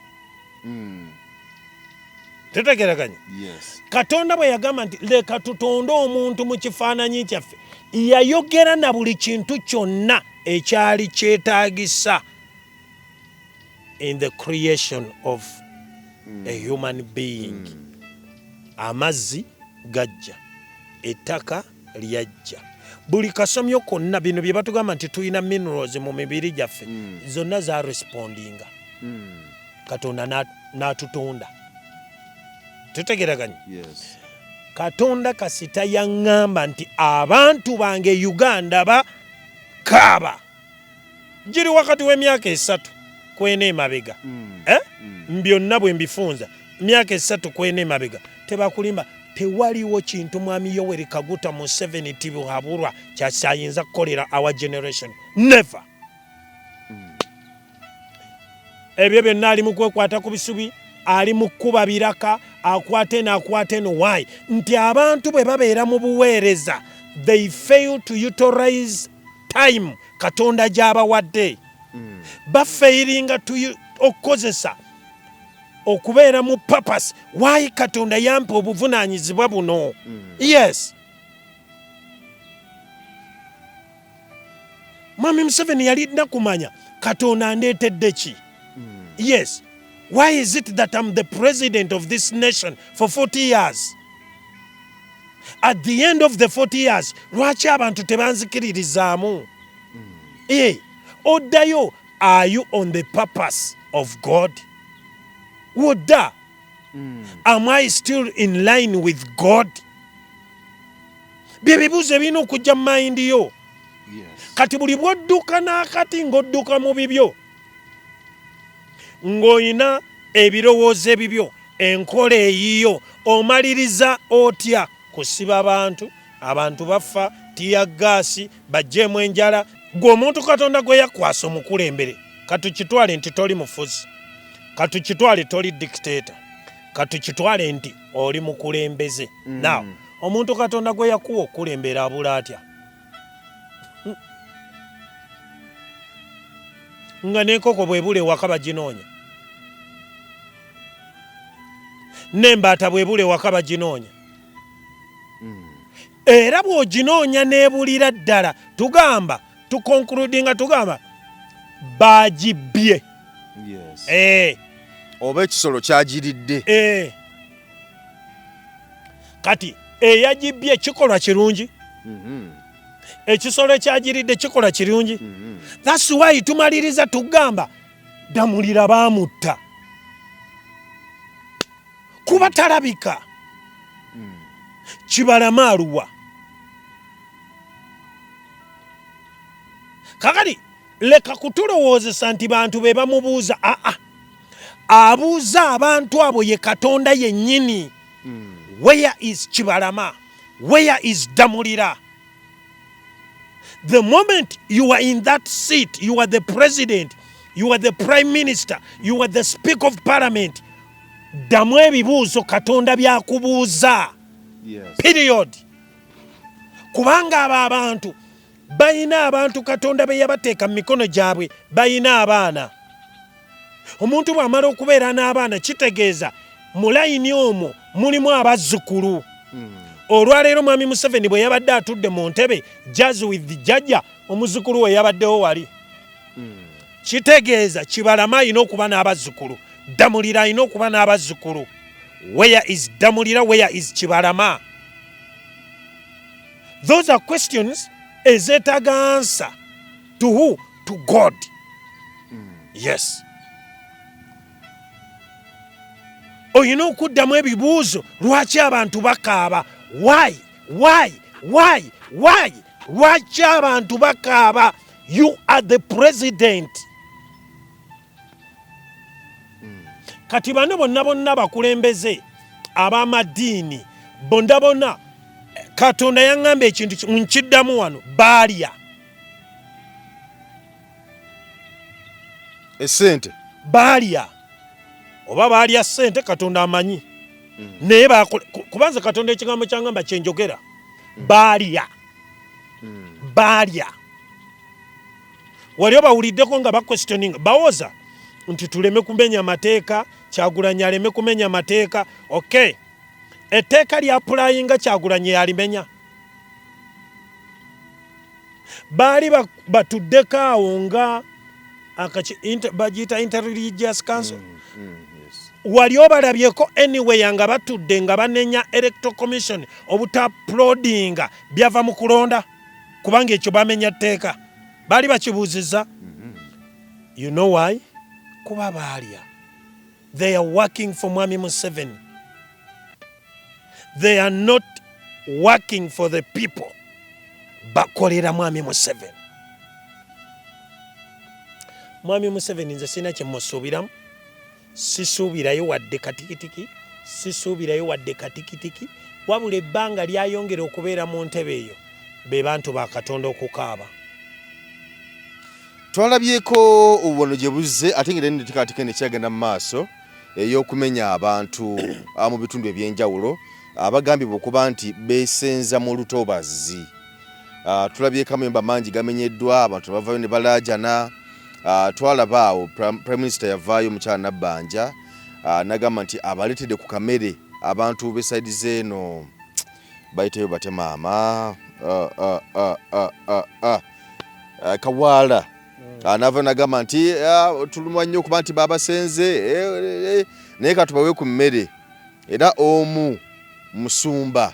Tetegeraganye? Katonda bwe yagamba nti leka tutonde omuntu mu kifaananyi kyaffe, yayogera na buli kintu kyonna ekyali kyetaagisa in the creation of a human being. Amazzi gajja, ettaka lyajja, buli kasomyo konna. Bino bye batugamba nti tulina minerals mu mibiri gyaffe, zonna za respondinga. Katonda n'atutonda. Tutegeraganye? Yes. Katonda kasita yaŋŋamba nti abantu bange Uganda bakaaba, giri wakati w'emyaka 3 ku 4 emabega, eh? Byonna bwe mbifunza, myaka 3 ku 4 emabega, tebakulimba, tewaliwo kintu mwami Yoweri Kaguta Museveni Tibuhaburwa kyakyayinza kukolera our generation, never. Ebyo byonna ali mu kwekwata ku bisubi, ali mu kkuba biraka, akwata eno, akwata eno. Why? Nti abantu bwe babeera mu buweereza, they fail to utilize time Katonda gy'abawadde. Bafailinga okukozesa okubeera mu purpose. Why Katonda yampa obuvunaanyizibwa buno? Yes, Mwami Museveni yalina kumanya Katonda andeetedde ki. Yes, why is it that I'm the president of this nation for 40 years? At the end of the 40 years, lwaki abantu tebanzikiririzaamu? Eh, oddayo, are you on the purpose of God? Wodda, am I still in line with God? Bye bibuuzo ebirina okujja mu mind yo. Kati buli bw'odduka n'akati ng'odduka mu bibyo, ng'olina ebirowoozo ebibyo, enkola eyiyo, omaliriza otya? Kusiba bantu, abantu bafa tear gas, bajjeemu enjala. Gwe omuntu Katonda gwe yakwasa omukulembere, katukitwale nti toli mufuzi, katukitwale toli dictator, katukitwale nti oli mukulembeze. Now, omuntu Katonda gwe yakuwa okukulembera abula atya nga n'enkoko bwebula ewaka baginoonya, n'embaata bwebula ewaka baginoonya? Era bw'oginoonya n'ebulira ddala, tugamba, tuconcludinga, tugamba bagibbye. Eh. Oba ekisolo kyagiridde. Eh. Kati eyagibbye kikolwa kirungi? Ekisolo ekyagiridde kikolwa kirungi? That's why tumaliriza tugamba Damulira baamutta kuba talabika. Kibalama aluwa kakati? Leka kutulowoozesa nti bantu be bamubuuza. Aa, abuuza abantu abo ye Katonda yennyini. Where is Kibalama? Where is Damulira? The moment you are in that seat, you are the president, you are the prime minister, you are the speaker of parliament, ddamu ebibuuzo Katonda byakubuuza. Period. Kubanga abo abantu balina abantu Katonda be yabateeka mu mikono gyabwe, balina abaana. Omuntu bw'amala okubeera n'abaana, kitegeeza mu layini omwo mulimu abazzukulu. Olwaleero mwami Museveni bwe yabadde atudde mu ntebe jazz with jjajja, omuzzukulu we yabaddewo wali. Kitegeeza Kibalama alina okuba n'abazzukulu, Damulira alina okuba n'abazzukulu. Where is Damulira? Where is Kibalama? Those are questions ezeetaaga answer to who? To God. Yes, olina okuddamu ebibuuzo lwaki abantu bakaaba. Why, why, why, why? Lwaki abantu bakaaba? You are the president. Kati bano bonna bonna bakulembeze ab'amadiini bonna bonna. Katonda yaŋŋamba ekintu nkiddamu wano, baalya esente, baalya oba baalya ssente, Katonda amanyi. Naye kubanza Katonda ekigambo kyaŋŋamba kyenjogera, baalya. Baalya. Wali obawuliddeko nga baquestioning, bawoza nti tuleme kumenya mateeka, Kyagulanyi aleme kumenya mateeka. Okay, etteeka lyapulayinga, Kyagulanyi yalimenya. Baali batuddeko awo nga bagiyita Interreligious Council. Wali obalabyeko anyway nga batudde nga banenya Electoral Commission obutauploadinga byava mu kulonda, kubanga ekyo bamenya tteeka? Baali bakibuuzizza? You know why? Kuba baalya. They are working for Mwami Museveni, they are not working for the people. Bakolera Mwami Museveni. Mwami Museveni nze sirina kyemusuubiramu, sisuubirayo wadde katikitiki, sisuubirayo wadde katikitiki. Wabula ebbanga lyayongera okubeera mu ntebe eyo, be bantu ba Katonda okukaaba. Twalabyeko wano gye buzze, ate nga era nekyagenda mu maaso ey'okumenya abantu mu bitundu ebyenjawulo abagambibwa okuba nti beesenza mu lutobazi. Tulabyeko amayumba mangi gamenyeddwa, abantu ne bavayo ne balaajana. Twalaba awo Prime Minister yavaayo, omukyala Nabbanja, nagamba nti abaleetedde ku kamere abantu b'e side zeeno bayitayo bate maama Kawaala. Nava nagamba nti tulumwa nnyo okuba nti babasenze, naye katubawe ku mmere. Era omu musumba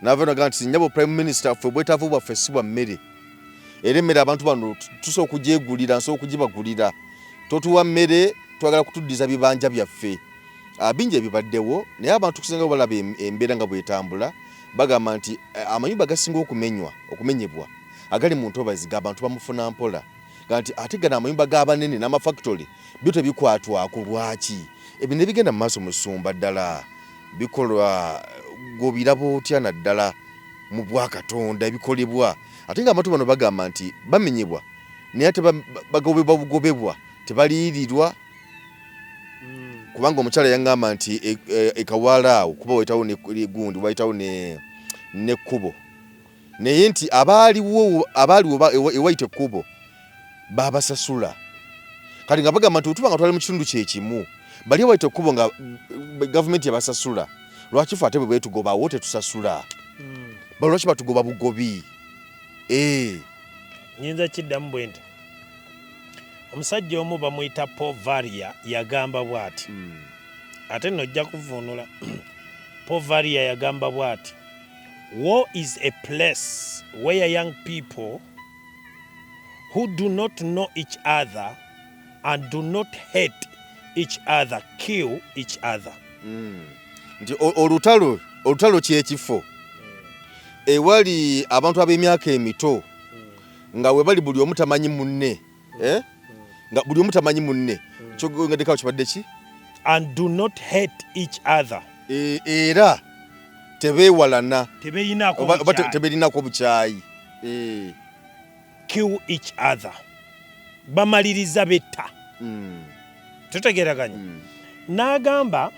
nava nagamba nti nyabo Prime Minister, ffe obwetaavu bwaffe si bwa mmere, era emmere abantu bano tusobola okugyegulira, nsobola okugibagulira. Totuwa mmere, twagala kutuddiza bibanja byaffe. Bingi ebibaddewo, naye abantu kusinga balaba embeera nga bwetambula, bagamba nti amayumba gasinga okumenywa, okumenyebwa agali mu ntobazi g'abantu bamufuna mpola, ga nti ate gano amayumba g'abanene n'amafactory byo tebikwatwako. Lwaki ebyo ne bigenda mu maaso? Musumba, ddala bikolwa gobiraba otya, naddala mu bwakatonda ebikolebwa, ate nga abantu bano bagamba nti bamenyebwa naye ate bagobebwa bugobebwa, tebaliyirirwa? Kubanga omukyala yaŋŋamba nti ekawaala awo kuba wayitawo ne gundi, wayitawo nekkubo, naye nti abaaliwo abaaliwo ewayita ekkubo babasasula. Kati nga bagamba nti wetuba nga twali mu kitundu kyekimu, bali ewayita ekkubo nga gavumenti yabasasula, lwaki fe ate bwe betugobawo tetusasula? Lwaki batugoba bugobi? Nyinza kiddamu bwe nti omusajja omu bamuyita Paul Varia yagamba bw'ati, ate nno ojja kuvuunula. Paul Varia yagamba bw'ati: "War is a place where young people who do not know each other and do not hate each other kill each other." Nti olutalo kyekifo ewali abantu ab'emyaka emito nga we bali buli omu tamanyi munne, eh? Nga buli omu tamanyi munne. Kyogeddekawo kibadde ki? And do not hate each other. Era tebeewalana. Tebeyinaako oba bukyayi. Teberinako bukyayi. Kill each other, bamaliriza betta. Tutegeraganye? N'agamba,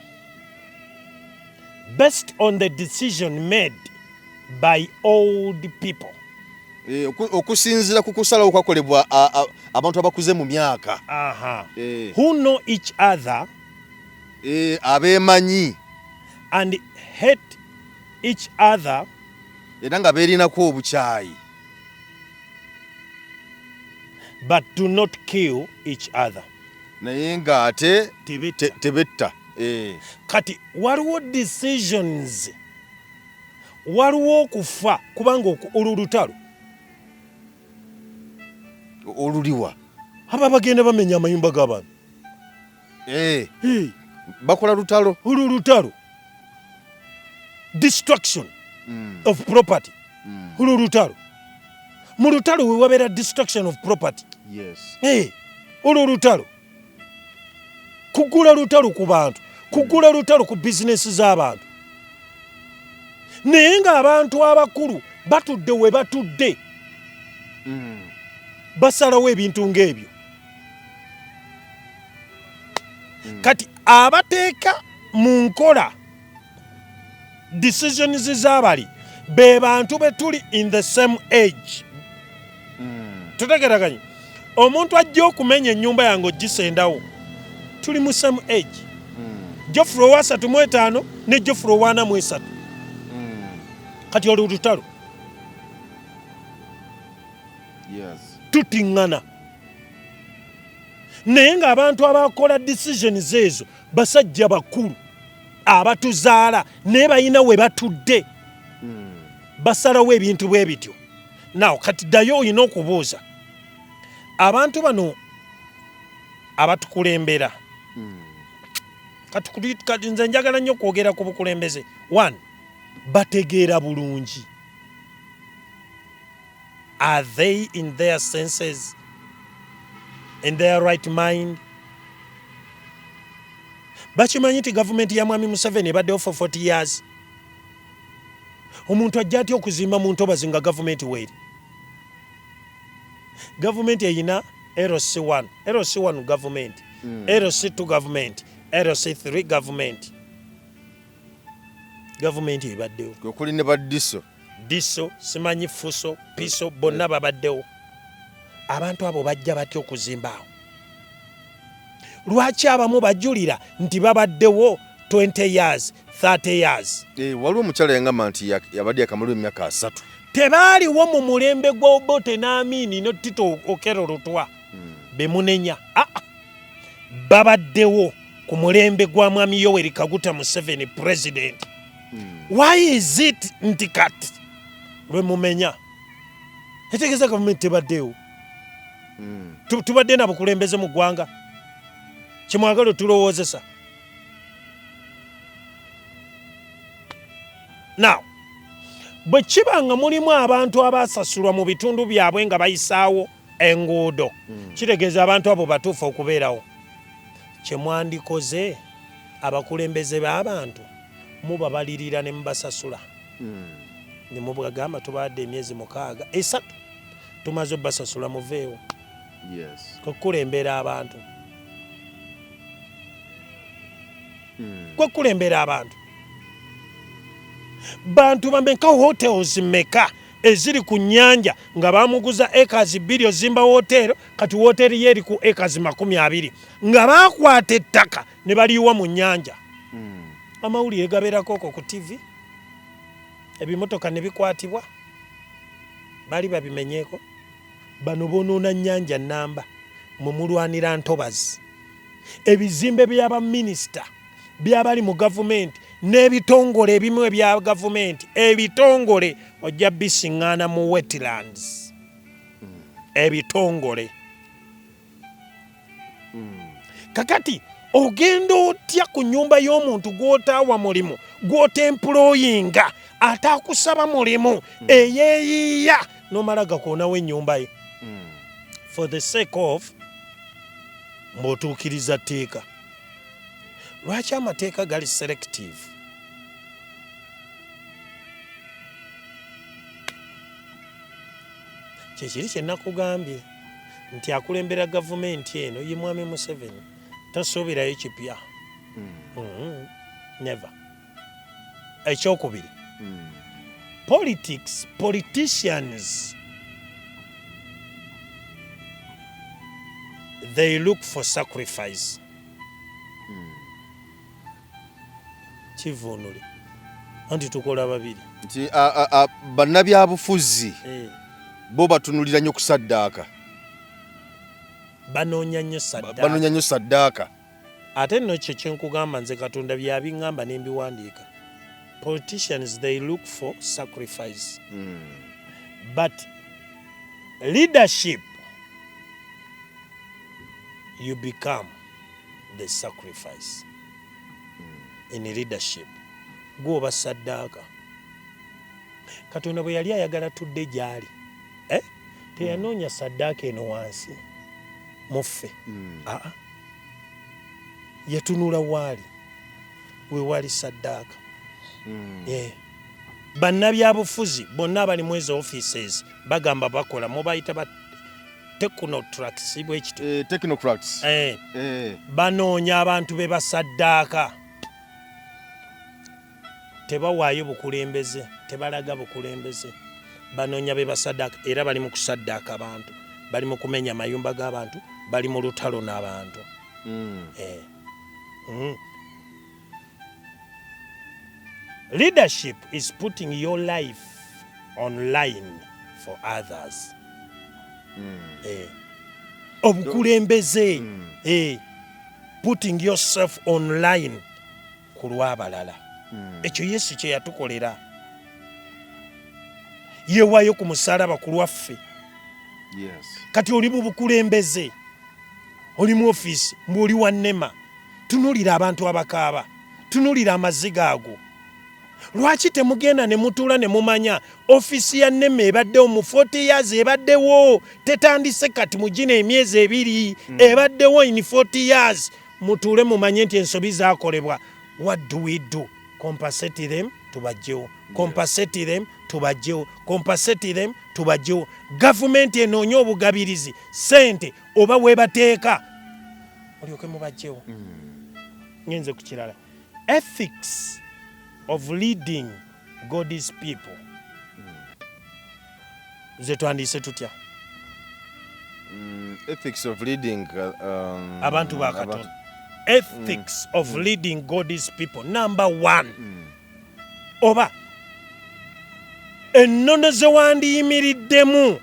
based on the decision made by old people. Okusinziira ku kusalawo kwakolebwa abantu abakuze mu myaka. Who know each other Abeemanyi and hate each other era nga beerinako obukyayi but do not kill each other. Naye ng'ate Tebetta. Tebetta. Kati waliwo decisions, waliwo okufa, kubanga olwo lutalo. Oluliwa? Aba bagenda bamenya amayumba g'abantu. Bakola lutalo. Olwo lutalo, destruction of property. Olwo lutalo. Mu lutalo we wabeera destruction of property. Olwo lutalo, kugula lutalo ku bantu, kugula lutalo ku bizinesi z'abantu. Naye ng'abantu abakulu batudde we batudde, basalawo ebintu ng'ebyo. Kati abateeka mu nkola decisions z'abali be bantu be tuli in the same age. Tutegeraganye, omuntu ajja okumenya ennyumba yange ogisendawo, tuli mu same age. Geoffrey owa 35 ne Geoffrey owa 43. Kati olwo lutalo. Tutiŋŋana, naye ng'abantu abakola decisions ezo basajja bakulu abatuzaala, naye balina we batudde, basalawo ebintu bwe bityo. Naw kati ddayo olina okubuuza abantu bano abatukulembera. Kati nze njagala nnyo okwogera ku bukulembeze. One, bategeera bulungi? Are they in their senses, in their right mind? Bakimanyi nti gavumenti ya Mwami Museveni ebaddewo for 40 years? Omuntu ajja atya okuzimba mu ntobazi nga gavumenti weeri? Gavumenti erina LC1, LC1 gavumenti, LC2 gavumenti, LC3 gavumenti. Gavumenti ebaddewo. Kwe kuli ne baddiso. Diso, simanyi fuso, piso, bonna babaddewo. Abantu abo bajja batya okuzimba awo? Lwaki abamu bajulira nti babaddewo 20 years, 30 years? Waliwo omukyala yangamba nti yabadde yakamaliwo emyaka 30. Tebaaliwo mu mulembe gwa Obote n'Amini ne Tito Okello Lutwa bemunenya. Ah, ah. Babaddewo ku mulembe gwa Mwami Yoweri Kaguta Museveni president. Why is it nti kati lwe mumenya? Etegeeza gavumenti tebaddeewo. Tubadde na bukulembeze mu ggwanga kyemwagala otulowoozesa. Now bwe kiba nga mulimu abantu abasasulwa mu bitundu byabwe nga bayisaawo enguudo, kitegeeza abantu abo batuufu okubeerawo. Kyemwandikoze abakulembeze b'abantu, mubabalirira ne mubasasula ne mubagamba, tubawadde emyezi 6, 3, tumaze obbasasula, muveewo. Kwekulembera abantu, kwekulembera abantu. Bantu bameka, hotels meka eziri ku nnyanja nga bamuguza acres 2 ozimba wotero? Kati woteri ye eri ku acres 20 nga bakwata ettaka ne baliyiwa mu nnyanja. Amawulire gabeerako okwo ku TV, ebimotoka ne bikwatibwa, baali babimenyeeko. Bano bonoona nnyanja namba, mwe mulwanira ntobazi. Ebizimbe by'abaminisita, byabali mu gavumenti n'ebitongole ebimu ebya gavumenti, ebitongole ojja bisiŋŋaana mu wetlands. Ebitongole kakati ogenda otya ku nyumba y'omuntu gw'otaawa mulimu, gw'otemployinga, ate akusaba mulimu, eyeeyiiya, n'omala gakoonawo ennyumba ye for the sake of ng'otuukiriza tteeka? Lwaki amateeka gali selective? Kyekiri kye nakugambye nti akulembera gavumenti eno ye Mwami Museveni, tosuubirayo kipya. Never. Ekyokubiri, politics, politicians, they look for sacrifice. Kivuunule anti tukola babiri. Nti bannabyabufuzi bo batunulira nnyo kusaddaaka. Banoonya nnyo saddaaka. Banoonya nnyo saddaaka. Ate nno kyo kyenkugamba nze, Katonda byabiŋŋamba ne mbiwandiika. Politicians, they look for sacrifice, but leadership, you become the sacrifice. In leadership gwoba saddaaka. Katonda bwe yali ayagala tudde gy'ali, eh? Teyanoonya saddaaka eno wansi muffe. Aa, yatunula waali wewali saddaaka. Yeah. Bannabyabufuzi bonna abali mu ezo offices bagamba bakola, mubayita ba technocrats bwekityo. Technocrats. Banoonya abantu be basaddaaka, tebawaayo bukulembeze, tebalaga bukulembeze, banoonya be basaddaaka, era bali mu kusaddaaka abantu, bali mu kumenya amayumba g'abantu, bali mu lutalo n'abantu. Leadership is putting your life on line for others. Obukulembeze, putting yourself on line ku lw'abalala. Ekyo Yesu kye yatukolera, yewaayo ku musalaba ku lwaffe. Kati oli mu bukulembeze, oli mu ofiisi, mbw'oli wa NEMA, tunuulira abantu abakaaba, tunuulira amaziga ago. Lwaki temugenda ne mutuula ne mumanya ofiisi ya NEMA ebaddewo mu 40 years, ebaddewo, tetandise kati mu gino emyezi 2, ebaddewo in 40 years. Mutuule mumanye nti ensobi zaakolebwa. What do we do? Compensate them, tubajjewo. Compensate them, tubajjewo. Compensate them, tubajjewo. Gavumenti enoonye obugabirizi, sente oba webateeka, olyoke mubajjewo. Ngenze ku kirala, ethics of leading God's people. Ze twandiise tutya? Ethics of leading abantu ba Katonda. Ethics of leading God's people, number one, oba ennono ze wandiyimiriddemu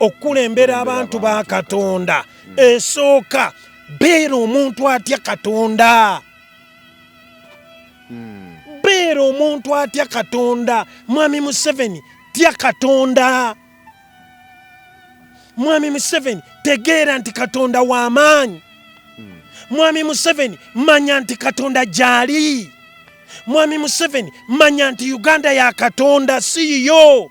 okukulembera abantu ba Katonda. Esooka, beera omuntu atya Katonda. Beera omuntu atya Katonda. Mwami Museveni, tya Katonda. Mwami Museveni, tegeera nti Katonda w'amaanyi. Mwami Museveni, manya nti Katonda gy'ali. Mwami Museveni, manya nti Uganda ya Katonda, si yiyo.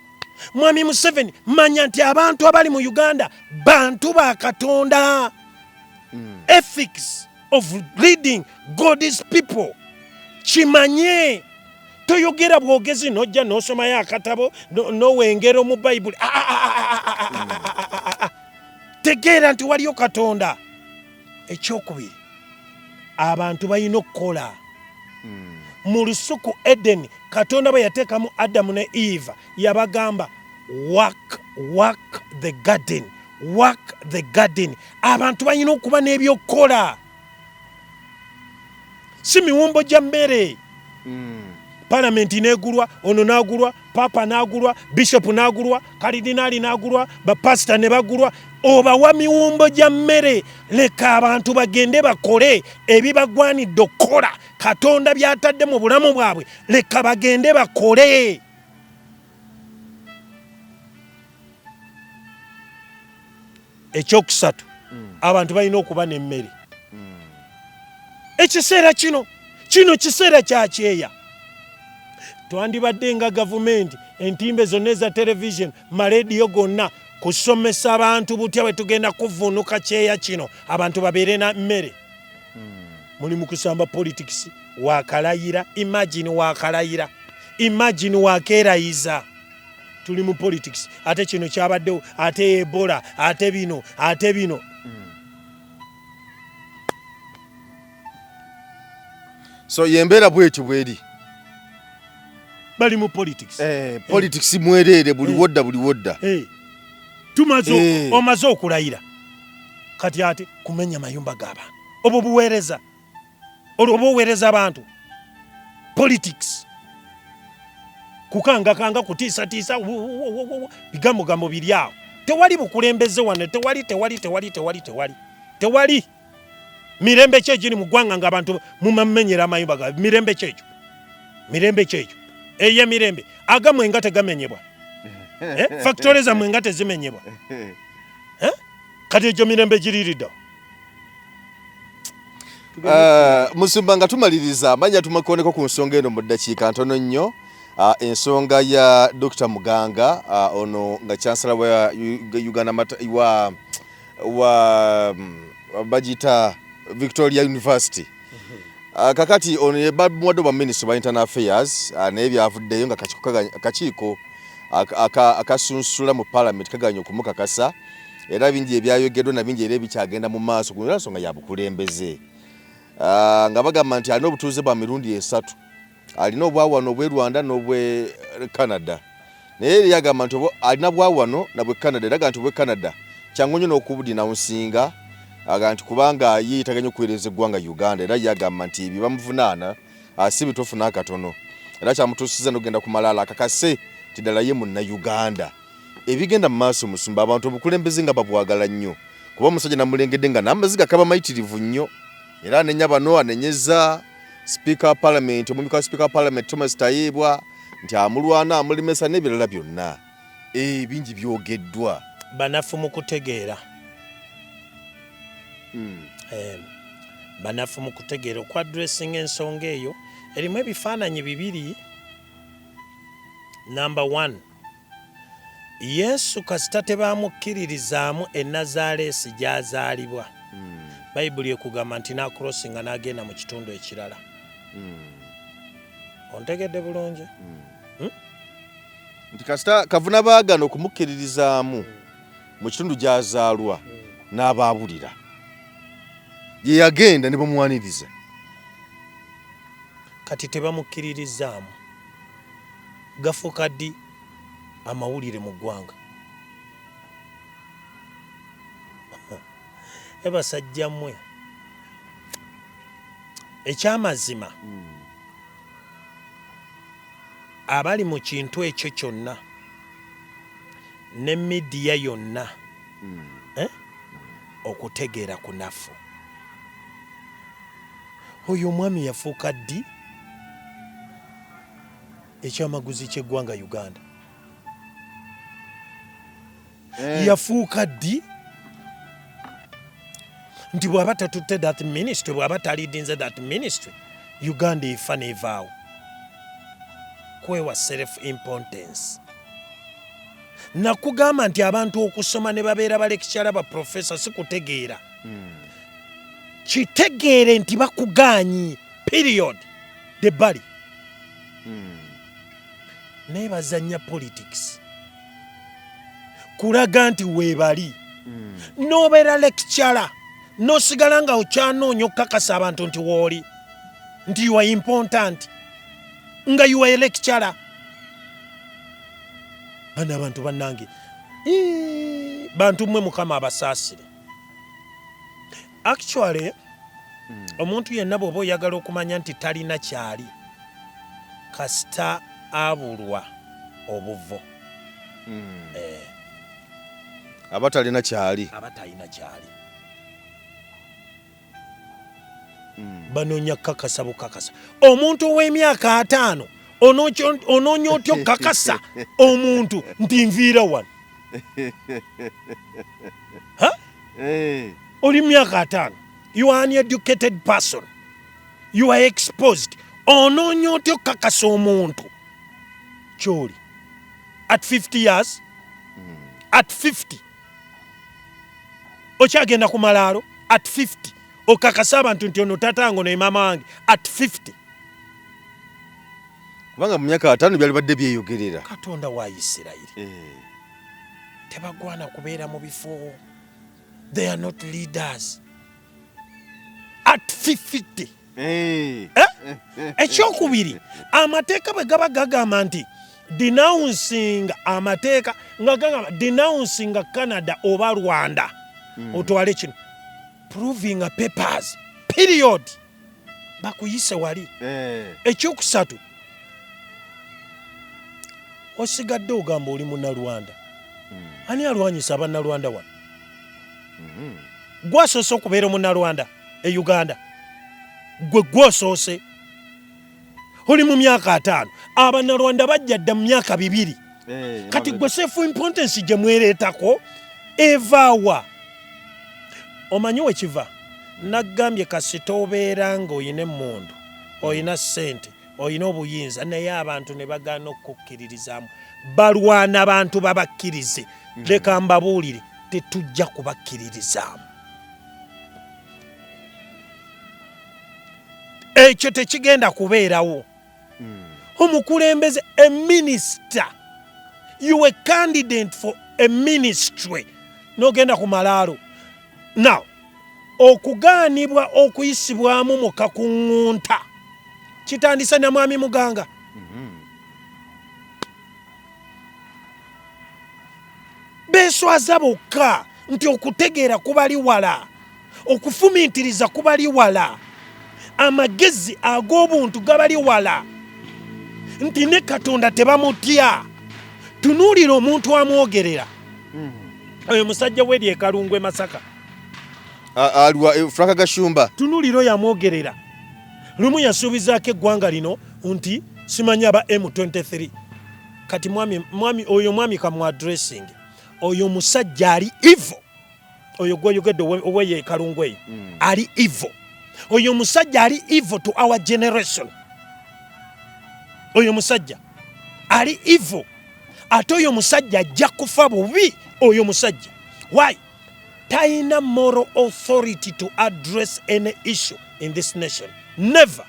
Mwami Museveni, manya nti abantu abali mu Uganda bantu ba Katonda. Ethics of leading God's people, kimanye. Toyogera bwogezi nojja n'osomayo akatabo n'owengero mu Bayibuli. Tegeera nti waliyo Katonda. Ekyokubiri, abantu balina okukola. Mu lusuku Eden, Katonda bwe yateekamu Adamu ne Eva, yabagamba, "Work, work the garden, work the garden." Abantu balina okuba n'ebyokukola, si miwumbo gya mmere. Palamenti negulwa, ono nagulwa, papa nagulwa, bishopu nagulwa, kalidinaali nagulwa, bapasita ne bagulwa. Obawa miwumbo gya mmere? Leka abantu bagende bakole ebibagwanidde okukola, Katonda byatadde mu bulamu bwabwe. Leka bagende bakole. Ekyokusatu, abantu balina okuba n'emmere. Ekiseera kino, kino kiseera kya kyeya. Twandibadde nga gavumenti, entimbe zonna eza television, marediyo gonna, kusomesa abantu butya bwe tugenda kuvuunuka kyeya kino, abantu babeere na mmere. Muli mu kusamba politics, wakalayira. Imagine wakalayira, imagine wakeerayiza. Tuli mu politics, ate kino kyabaddewo, ate Ebola, ate bino, ate bino. So yembeera bwetyo bweri. Bali mu politics. Politics mwereere, buli wodda, buli wodda. Tumaze omaze okulayira, kati ate kumenya mayumba g'abantu. Obwo buweereza, olwo oba oweereza abantu? Politics, kukangakanga, kutiisatiisa, bigambogambo biri awo. Tewali bukulembeze wano, tewali, tewali, tewali, tewali, tewali, tewali. Mirembe ki egiri mu ggwanga nga abantu mumamenyera amayumba ga? Mirembe ki egyo? Mirembe ki egyo? Eyo emirembe agamwe nga tegamenyebwa, factory zammwe nga tezimenyebwa. Kati egyo mirembe giriridda? Musumba, nga tumaliriza, manya tumakoneko ku nsonga eno mu ddakiika ntono nnyo. Ensonga ya Dr. Muganga, ono nga chancellor wa Uganda wa bagiyita Victoria University. Kakati ono ye bamuwadde obwa minisita bwa internal affairs, naye byavuddeyo nga akakiiko akasunsula mu parliament kaganye okumukakasa, era bingi ebyayogeddwa na bingi era ebikyagenda mu maaso ku nsonga ya bukulembeze, nga bagamba nti alina obutuuze bwa mirundi esatu, alina obwawano obw'e Rwanda n'obwe Canada, naye eri agamba nti alina bwawano na bwe Canada, era agamba nti obwe Canada kyangu nnyo n'okubudinawunsinga, agamba nti kubanga ye yeetaaga nnyo okuweereza eggwanga Uganda, era ye agamba nti bye bamuvunaana si bituufu n'akatono, era kyamutuusizza n'okugenda ku malaalo akakase nti ddala ye Munnayuganda. Ebigenda mu maaso musumba, abantu obukulembeze nga babwagala nnyo, kuba omusajja namulengedde nga n'amaziga kaba mayitirivu nnyo, era anenya bano, anenyeza sipiika wa palamenti, omumyuka wa sipiika wa palamenti Thomas Tayebwa nti amulwana, amulemesa n'ebirala byonna. Bingi byogeddwa. Banafu mu kutegeera. Banafu mu kutegeera okwadressinga ensonga eyo erimu ebifaananyi bibiri. Number 1, Yesu kasita tebamukkiririzaamu e Nazaaleesi gy'azaalibwa, Bayibuli ekugamba nti n'akurosinga n'agenda mu kitundu ekirala. Ontegedde bulungi? Nti kasita kavuna baagana okumukkiririzaamu mu kitundu gy'azaalwa, n'abaabulira gye yagenda ne bamwaniriza. Kati tebamukkiririzaamu, gafuuka ddi amawulire mu ggwanga? Basajja mmwe, ekyamazima abali mu kintu ekyo kyonna ne midiya yonna, okutegeera kunafu. Oyo omwami yafuuka ddi ekyamaguzi ky'eggwanga Uganda? Yafuuka ddi nti bw'aba tatutte that ministry, bw'aba talidinze that ministry, Uganda efa n'evaawo? Kwewa self importance. Nakugamba nti abantu okusoma ne babeera balekikyala ba professor si kutegeera. Kitegeere nti bakugaanyi, period, the bali naye bazannya politics kulaga nti weebali. N'obeera lecturer n'osigala nga okyanoonya okukakasa abantu nti wooli, nti you are important, nga you are a lecturer. Bano abantu bannange, bantu mmwe, Mukama abasaasire. Actually, omuntu yenna bw'oba oyagala okumanya nti talina kyali, kasita abulwa obuvo. Aba talina kyali. Aba talina kyali. Banoonya kukakasa bukakasa. Omuntu ow'emyaka 50 onoonya otya okukakasa omuntu nti nviira wano? Oli myaka 50, you are an educated person, you are exposed, onoonya otya okukakasa omuntu kyoli at 50 years? At 50 okyagenda ku malaalo? At 50 okakasa abantu nti ono tatango ne maama wange at 50? Kubanga mu myaka 50 byalibadde byeyogerera. Katonda wa Isirayiri, tebagwana kubeera mu bifo. They are not leaders at 50. Ekyokubiri, amateeka bwe gaba gagamba nti denouncing, amateeka nga gagamba denouncing Canada oba Rwanda, otwale kino, proving papers, period, bakuyise wali. Ekyokusatu, osigadde ogamba oli Munnalwanda. Ani alwanyisa Abannalwanda wano? Gwasoose okubeera Omunnalwanda e Uganda? Gwe gwosoose, oli mu myaka 50. Abannalwanda bajja dda mu myaka 200. Kati gwe self importance gye mwereetako evaawa? Omanyi wekiva? Naggambye, kasita obeera ng'olina emmundu, olina ssente, olina obuyinza, naye abantu ne bagaana okukkiririzaamu, balwana abantu babakkirize. Leka mbabuulire, tetujja kubakkiririzaamu. Ekyo tekigenda kubeerawo. Omukulembeze, a minister, you a candidate for a ministry, n'ogenda ku malaalo. Now okugaanibwa okuyisibwamu mu kakuŋŋunta kitandise na Mwami Muganga. Beeswaza bokka nti okutegeera kubali wala, okufumiitiriza kubali wala, amagezi ag'obuntu gabali wala, nti ne Katonda tebamutya. Tunuulira omuntu amwogerera, oyo musajja weri ekalungwe Masaka. Aliwa Frank Gashumba. Tunuulira oyo amwogerera. Lumu yasuubizaako eggwanga lino nti simanyi aba M23. Kati mwami oyo, mwami kamu addressing oyo omusajja ali evil. Oyo gwoyogedde oweye Kalungu eyo, ali evil. Oyo omusajja ali evil to our generation. Oyo omusajja ali evil, ate oyo omusajja ajja kufa bubi. Oyo omusajja, why? Talina moral authority to address any issue in this nation, never.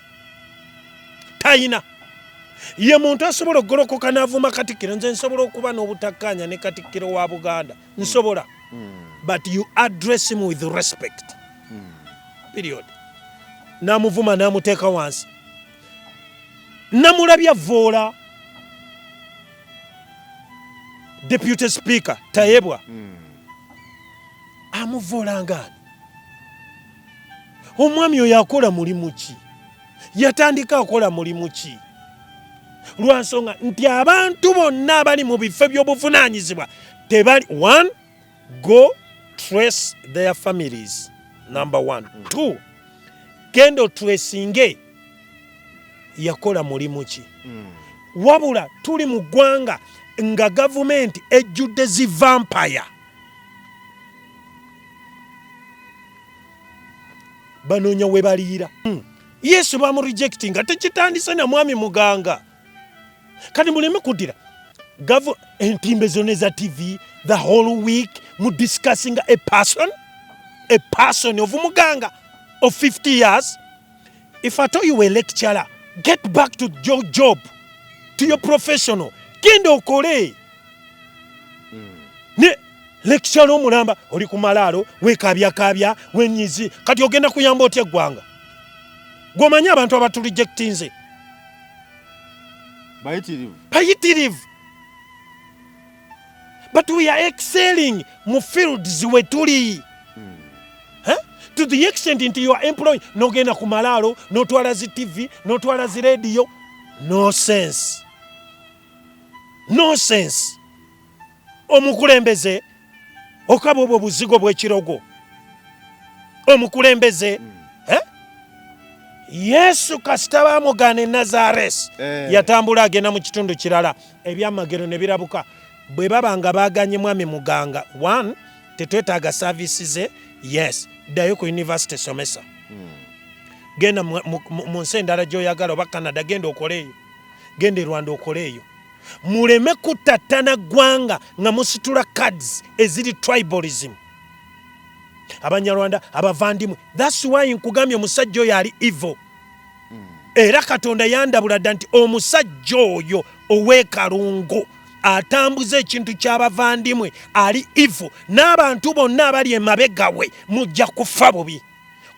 Talina. Ye muntu asobola okugolokoka n'avuma Katikkiro. Nze nsobola okuba n'obutakkaanya ne Katikkiro wa Buganda, nsobola, but you address him with respect, period. N'amuvuma n'amuteeka wansi. Namulabye avvoola Deputy Speaker Tayebwa. Amuvoola ngaani? Omwami oyo akola mulimu ki? Yatandika akola mulimu ki? Lwansonga nti abantu bonna abali mu bifo by'obuvunaanyizibwa tebali. One, go trace their families, number one. Two, genda otracinge yakola mulimu ki. Wabula tuli mu ggwanga nga gavumenti ejjudde zi vampire, banoonya we baliira. Yesu bamurejectinga. Tekitandise na Mwami Muganga. Kati muleme kuddira gavu entimbe zonna eza TV the whole week mu discussing a person of Muganga of 50 years. If at all you were a lecturer, get back to your job, to your professional. Genda okole. Ne lecturer omulamba oli ku malaalo, wekabyakabya, wenyizi. Kati ogenda kuyamba otya eggwanga? Gwomanyi abantu abaturejectinze bayitirivu. Bayitirivu, but we are excelling mu fields we tuli. Eh? To the extent nti you are employing, nogenda ku malaalo notwala zi TV, notwala zi radio. No sense, no sense. Omukulembeze okaba obwo buzigo bw'ekirogo, omukulembeze, eh? Yesu kasita bamugaana e Nazaresi, yatambula agenda mu kitundu kirala, ebyamagero ne birabuka. Bwe baba nga baganye Mwami Muganga, one, tetwetaaga service ze. Yes, ddayo ku university, somesa, genda mu nsi endala gy'oyagala, oba Canada, genda okole eyo, genda e Rwanda okole eyo. Muleme kutattana ggwanga nga musitula cards eziri tribalism, Abanyarwanda, abavandimwe. That's why nkugambye omusajja oyo ali evil. Era Katonda yandabula dda nti omusajja oyo ow'ekalungu atambuza ekintu ky'abavandimwe ali evil, n'abantu bonna abali emabega we mujja kufa bubi,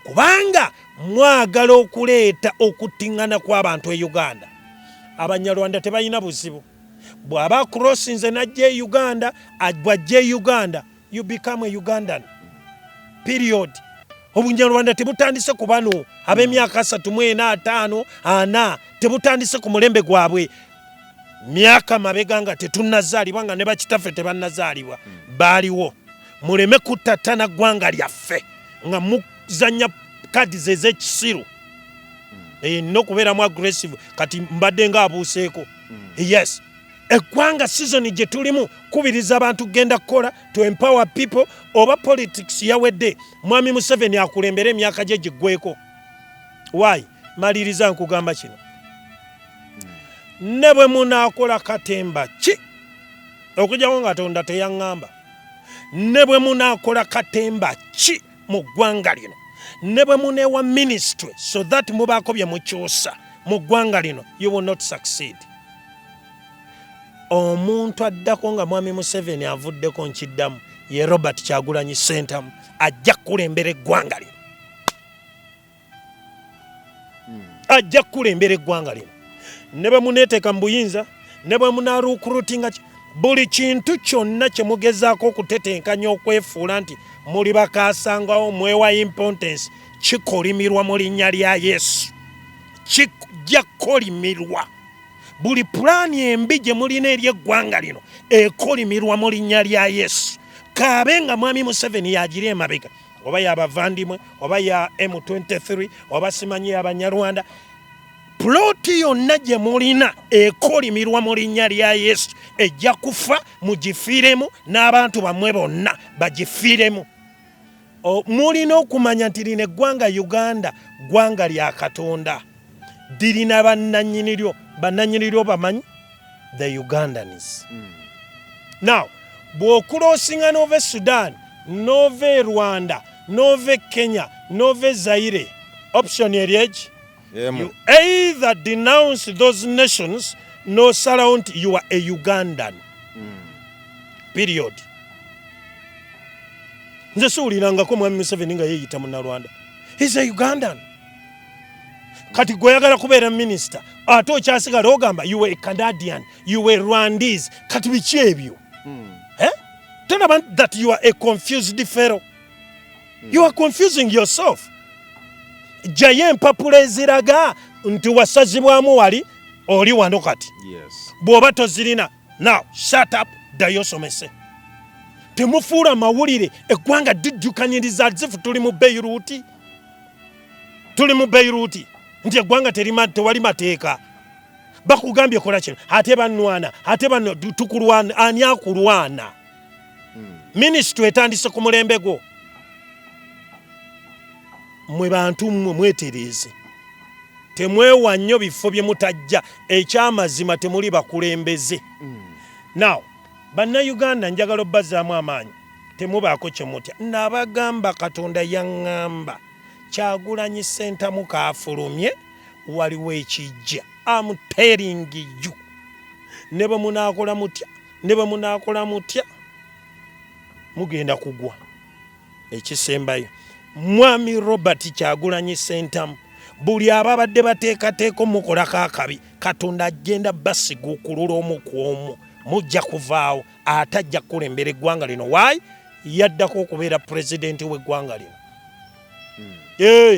kubanga mwagala okuleeta okuttiŋŋana kw'abantu e Uganda. Abanyarwanda tebalina buzibu. Bw'aba crossinze n'ajja e Uganda, bw'ajja e Uganda, you become a Ugandan, period. Obunyarwanda tebutandise ku bano ab'emyaka 34, 50, 40. Tebutandise ku mulembe gwabwe. Myaka mabega nga tetunnazaalibwa, nga ne bakitaffe tebannazaalibwa, baaliwo. Muleme kuttattana ggwanga lyaffe nga muzannya kadi ze ez'ekisiru. Nina okubeeramu aggressive. Kati mbadde nga abuuseeko. Yes, eggwanga season gye tulimu kubiriza abantu kugenda kukola, to empower people. Oba politics yawedde, Mwami Museveni akulembere emyaka gye giggweko. Why? Maliriza nkugamba kino: ne bwe munaakola katemba ki, okujjako nga Katonda teyaŋŋamba, ne bwe munaakola katemba ki mu ggwanga lino. Ne bwe muneewa ministry so that mubaako bye mukyusa mu ggwanga lino, you will not succeed. Omuntu addako nga Mwami Museveni avuddeko, nkiddamu, ye Robert Kyagulanyi Ssentamu, ajja kukulembera eggwanga lino. Ajja kukulembera eggwanga lino ne bwe muneeteeka mu buyinza, ne bwe munarecruitinga, buli kintu kyonna kye mugezaako okutetenkanya okwefuula nti muli bakasangawo, mwewa importance, kikolimirwa mu linnya lya Yesu. Kijja kukolimirwa. Buli pulaani embi gye mulina eri eggwanga lino ekolimirwa mu linnya lya Yesu. Kaabe nga Mwami Museveni yagiri emabega, oba yabavandimwe, oba ya M23, oba simanyi yabanyarwanda, plot yonna gye mulina ekolimirwa mu linnya lya Yesu. Ejja kufa, mugifiiremu n'abantu bammwe bonna bagifiiremu. Mulina okumanya nti lino eggwanga Uganda ggwanga lya Katonda, lirina bannannyiniryo. Bannannyiniryo bamanyi the Ugandans. Now bw'ocrossinga n'ova e Sudan, n'ova e Rwanda, n'ova e Kenya, n'ova e Zaire, option eri egi. You either denounce those nations n'osalawo nti you are a Ugandan. Period. Nze siwulirangako Mwami Museveni nga yeeyita Munnarwanda. He's a Ugandan. Kati gweoyagala kubeera minisita, ate okyasigala ogamba you were a Canadian, you were Rwandese. Kati biki ebyo? Eh? Tolaba that you are a confused fellow? You are confusing yourself. Jjayo empapula eziraga nti wasazibwamu wali oli wano kati. Bw'oba tozirina, now shut up, ddayo osomese. Temufuula mawulire eggwanga dijjukanyiriza as if tuli mu Beiruti, tuli mu Beiruti, nti eggwanga tewali mateeka. Bakugambye kola kino, ate banwana, ate bano tukulwana. Ani akulwana? Minisitule etandise ku mulembe gwo. Mwe bantu mmwe mwetereeze, temwewa nnyo bifo bye mutajja. Ekyamazima, temuli bakulembeze. Now Bannayuganda, njagala obbazaamu amaanyi, temubaako kye mutya. Nabagamba, Katonda yaŋŋamba Kyagulanyi Ssentamu kaafulumye, waliwo ekijja. Am telling you, ne bwe munaakola mutya, ne bwe munaakola mutya, mugenda kugwa. Ekisembayo, Mwami Robert Kyagulanyi Ssentamu, buli ababadde bateekateeka omukolako akabi, Katonda agenda basiguukulula omu ku omu, mujja kuvaawo, ate ajja kukulembera eggwanga lino. Waayi yaddako okubeera pulezidenti w'eggwanga lino.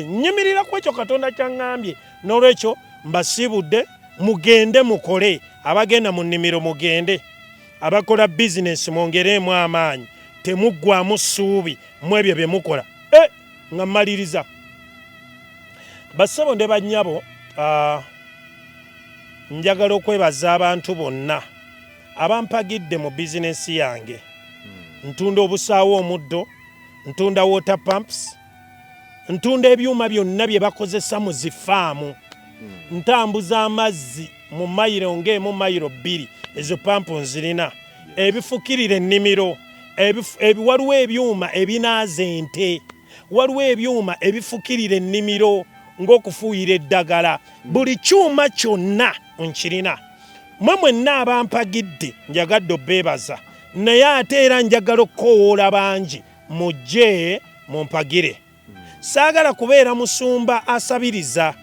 Nyimirira ku ekyo Katonda kyaŋŋambye. N'olwekyo mbasiibudde, mugende mukole. Abagenda mu nnimiro mugende, abakola bizinesi mwongereemu amaanyi, temuggwamu ssuubi mu ebyo bye mukola. Nga mmaliriza, bassebo ne bannyabo, njagala okwebaza abantu bonna abampagidde mu bizinesi yange. Ntunda obusaawo omuddo, ntunda water pumps, ntunda ebyuma byonna bye bakozesa mu zifaamu, ntambuza amazzi mu mayiro ng'emu, mayiro 2, ezo pampu nzirina, ebifukirira ennimiro, waliwo ebyuma ebinaaza ente, waliwo ebyuma ebifukirira ennimiro ng'okufuuyira eddagala. Buli kyuma kyonna nkirina. Mwe mwenna abampagidde, njagadde obbeebaza, naye ate era njagala okukowoola bangi mujje mumpagire. Saagala kubeera musumba asabiriza,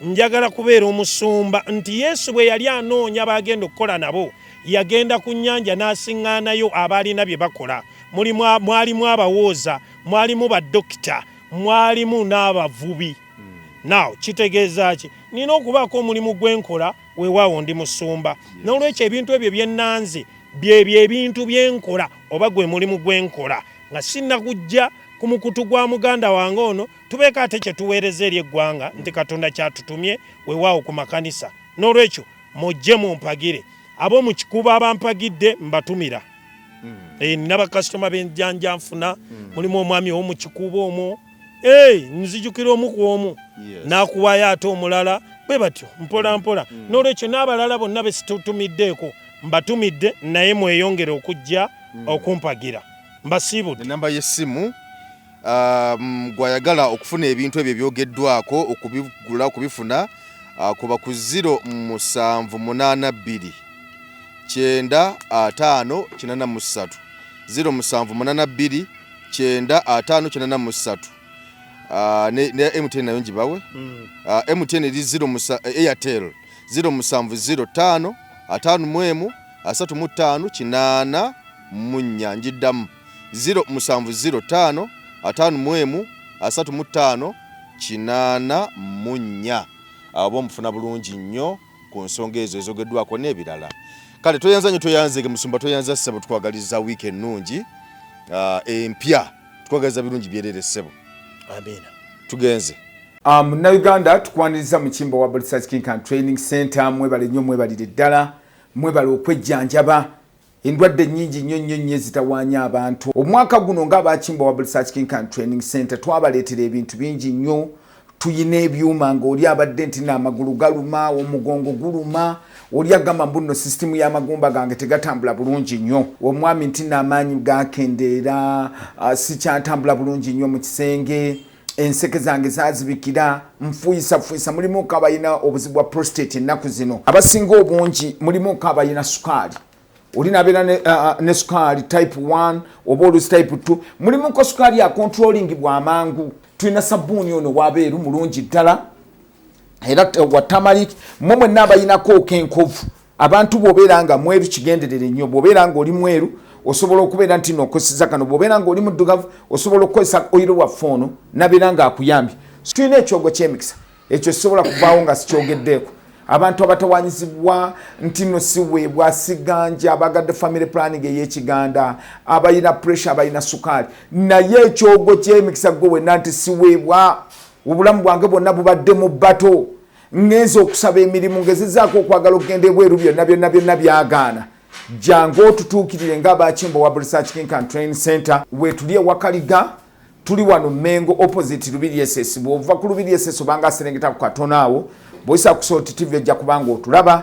njagala kubeera omusumba nti Yesu bwe yali anoonya bagenda okukola nabo, yagenda ku nnyanja n'asiŋŋaanayo abaalina bye bakola. Mwalimu abawooza, mwalimu badokita, mwalimu n'abavubi. Now kitegeeza ki? Nina okubaako omulimu gwenkola. Weewaawo ndi musumba, n'olwekyo ebintu ebyo byennanze byebyo ebintu byenkola, oba gwe mulimu gwenkola nga sinnakujja ku mukutu gwa muganda wange ono, tubeeko ate kye tuweereza eri eggwanga nti Katonda kyatutumye weewaawo ku makanisa. N'olwekyo mujje mumpagire. Ab'omu Kikuubo abampagidde mbatumira. Nina bakasitoma benjanja nfuna, mulimu omwami ow'omu Kikuubo omwo. Nzijukira omu ku omu n'akuwaayo ate omulala, bwe batyo mpola mpola. N'olwekyo n'abalala bonna besitutumiddeeko mbatumidde, naye mweyongere okujja okumpagira. Mbasiibudde. Enamba y'essimu. Gwayagala okufuna ebintu ebyo ebyogeddwako okubigula okubifuna kuba ku 0782 95 83, 0782 95 83. Ne MTN nayo ngibawe. MTN eri 0 Airtel 0705 51 35 84. Njiddamu, 0705 51 35 84. Abo omufuna bulungi nnyo ku nsonga ezo ezogeddwako n'ebirala. Kale toyanza nnyo, toyanzege musumba, toyanza ssebo, tukwagaliza wiiki ennungi empya, tukwagaliza birungi byerere ssebo. Amiina. Tugenze. Munnayuganda, tukwaniriza mu Kimbowa Research Clinic and Training Center. Mwebale nnyo, mwebalire ddala, mwebale okwejjanjaba endwadde nnyingi nnyo nnyo nnyo ezitawaanya abantu. Omwaka guno ng'abakimbowa Research Clinic and Training Center twabaleetera ebintu bingi nnyo. Tuyina ebyuma ng'oli abadde nti naamagulu galuma, omugongo guluma, oli agamba mbu nno sisitimu y'amagumba gange tegatambula bulungi nnyo, omwami nti naamaanyi gakendeera, sikyatambula bulungi nnyo mu kisenge, enseke zange zazibikira, nfuyisafuuyisa. Mulimuko abalina obuzibu bwa prostate ennaku zino abasinga obungi, mulimuko abalina sukaali, oli nabeera ne sukaali type 1 oba olusi type 2, mulimuko sukaali acontrollingibwa amangu. Tulina sabbuuni ono wabeeru mulungi ddala era wa turmeric. Mwe mwenna abayinako okenkovu, abantu bw'obeera nga mweru kigenderere nnyo, bw'obeera nga oli mweru osobola okubeera nti nokozesa kano, bw'obeera nga oli muddugavu osobola okukozesa oil waffe ono nabeera nga akuyambye. Tulina ekyogo ky'emikisa, ekyo sisobola kuvaawo nga sikyogeddeeko. Abantu abatawanyizibwa nti no siweebwa siganja, abagadde family planning ey'ekiganda, abalina pressure, abalina sukaali, naye ekyogo ky'emikisa gwe wenna nti siweebwa, obulamu bwange bwonna bubadde mu bato, ngenza okusaba emirimu, ngezezaako okwagala okugenda ebweru, byonna byonna byonna byagaana, jangu otutuukirire ng'abakimbowa Research Clinic and Training Center. Wetuli ewakaliga, tuli wano Mengo opposite Lubiri SS. Bw'ova ku Lubiri SS obanga aserengeta ku katono awo, bw'oyisa ku Salt TV ojja kubanga otulaba.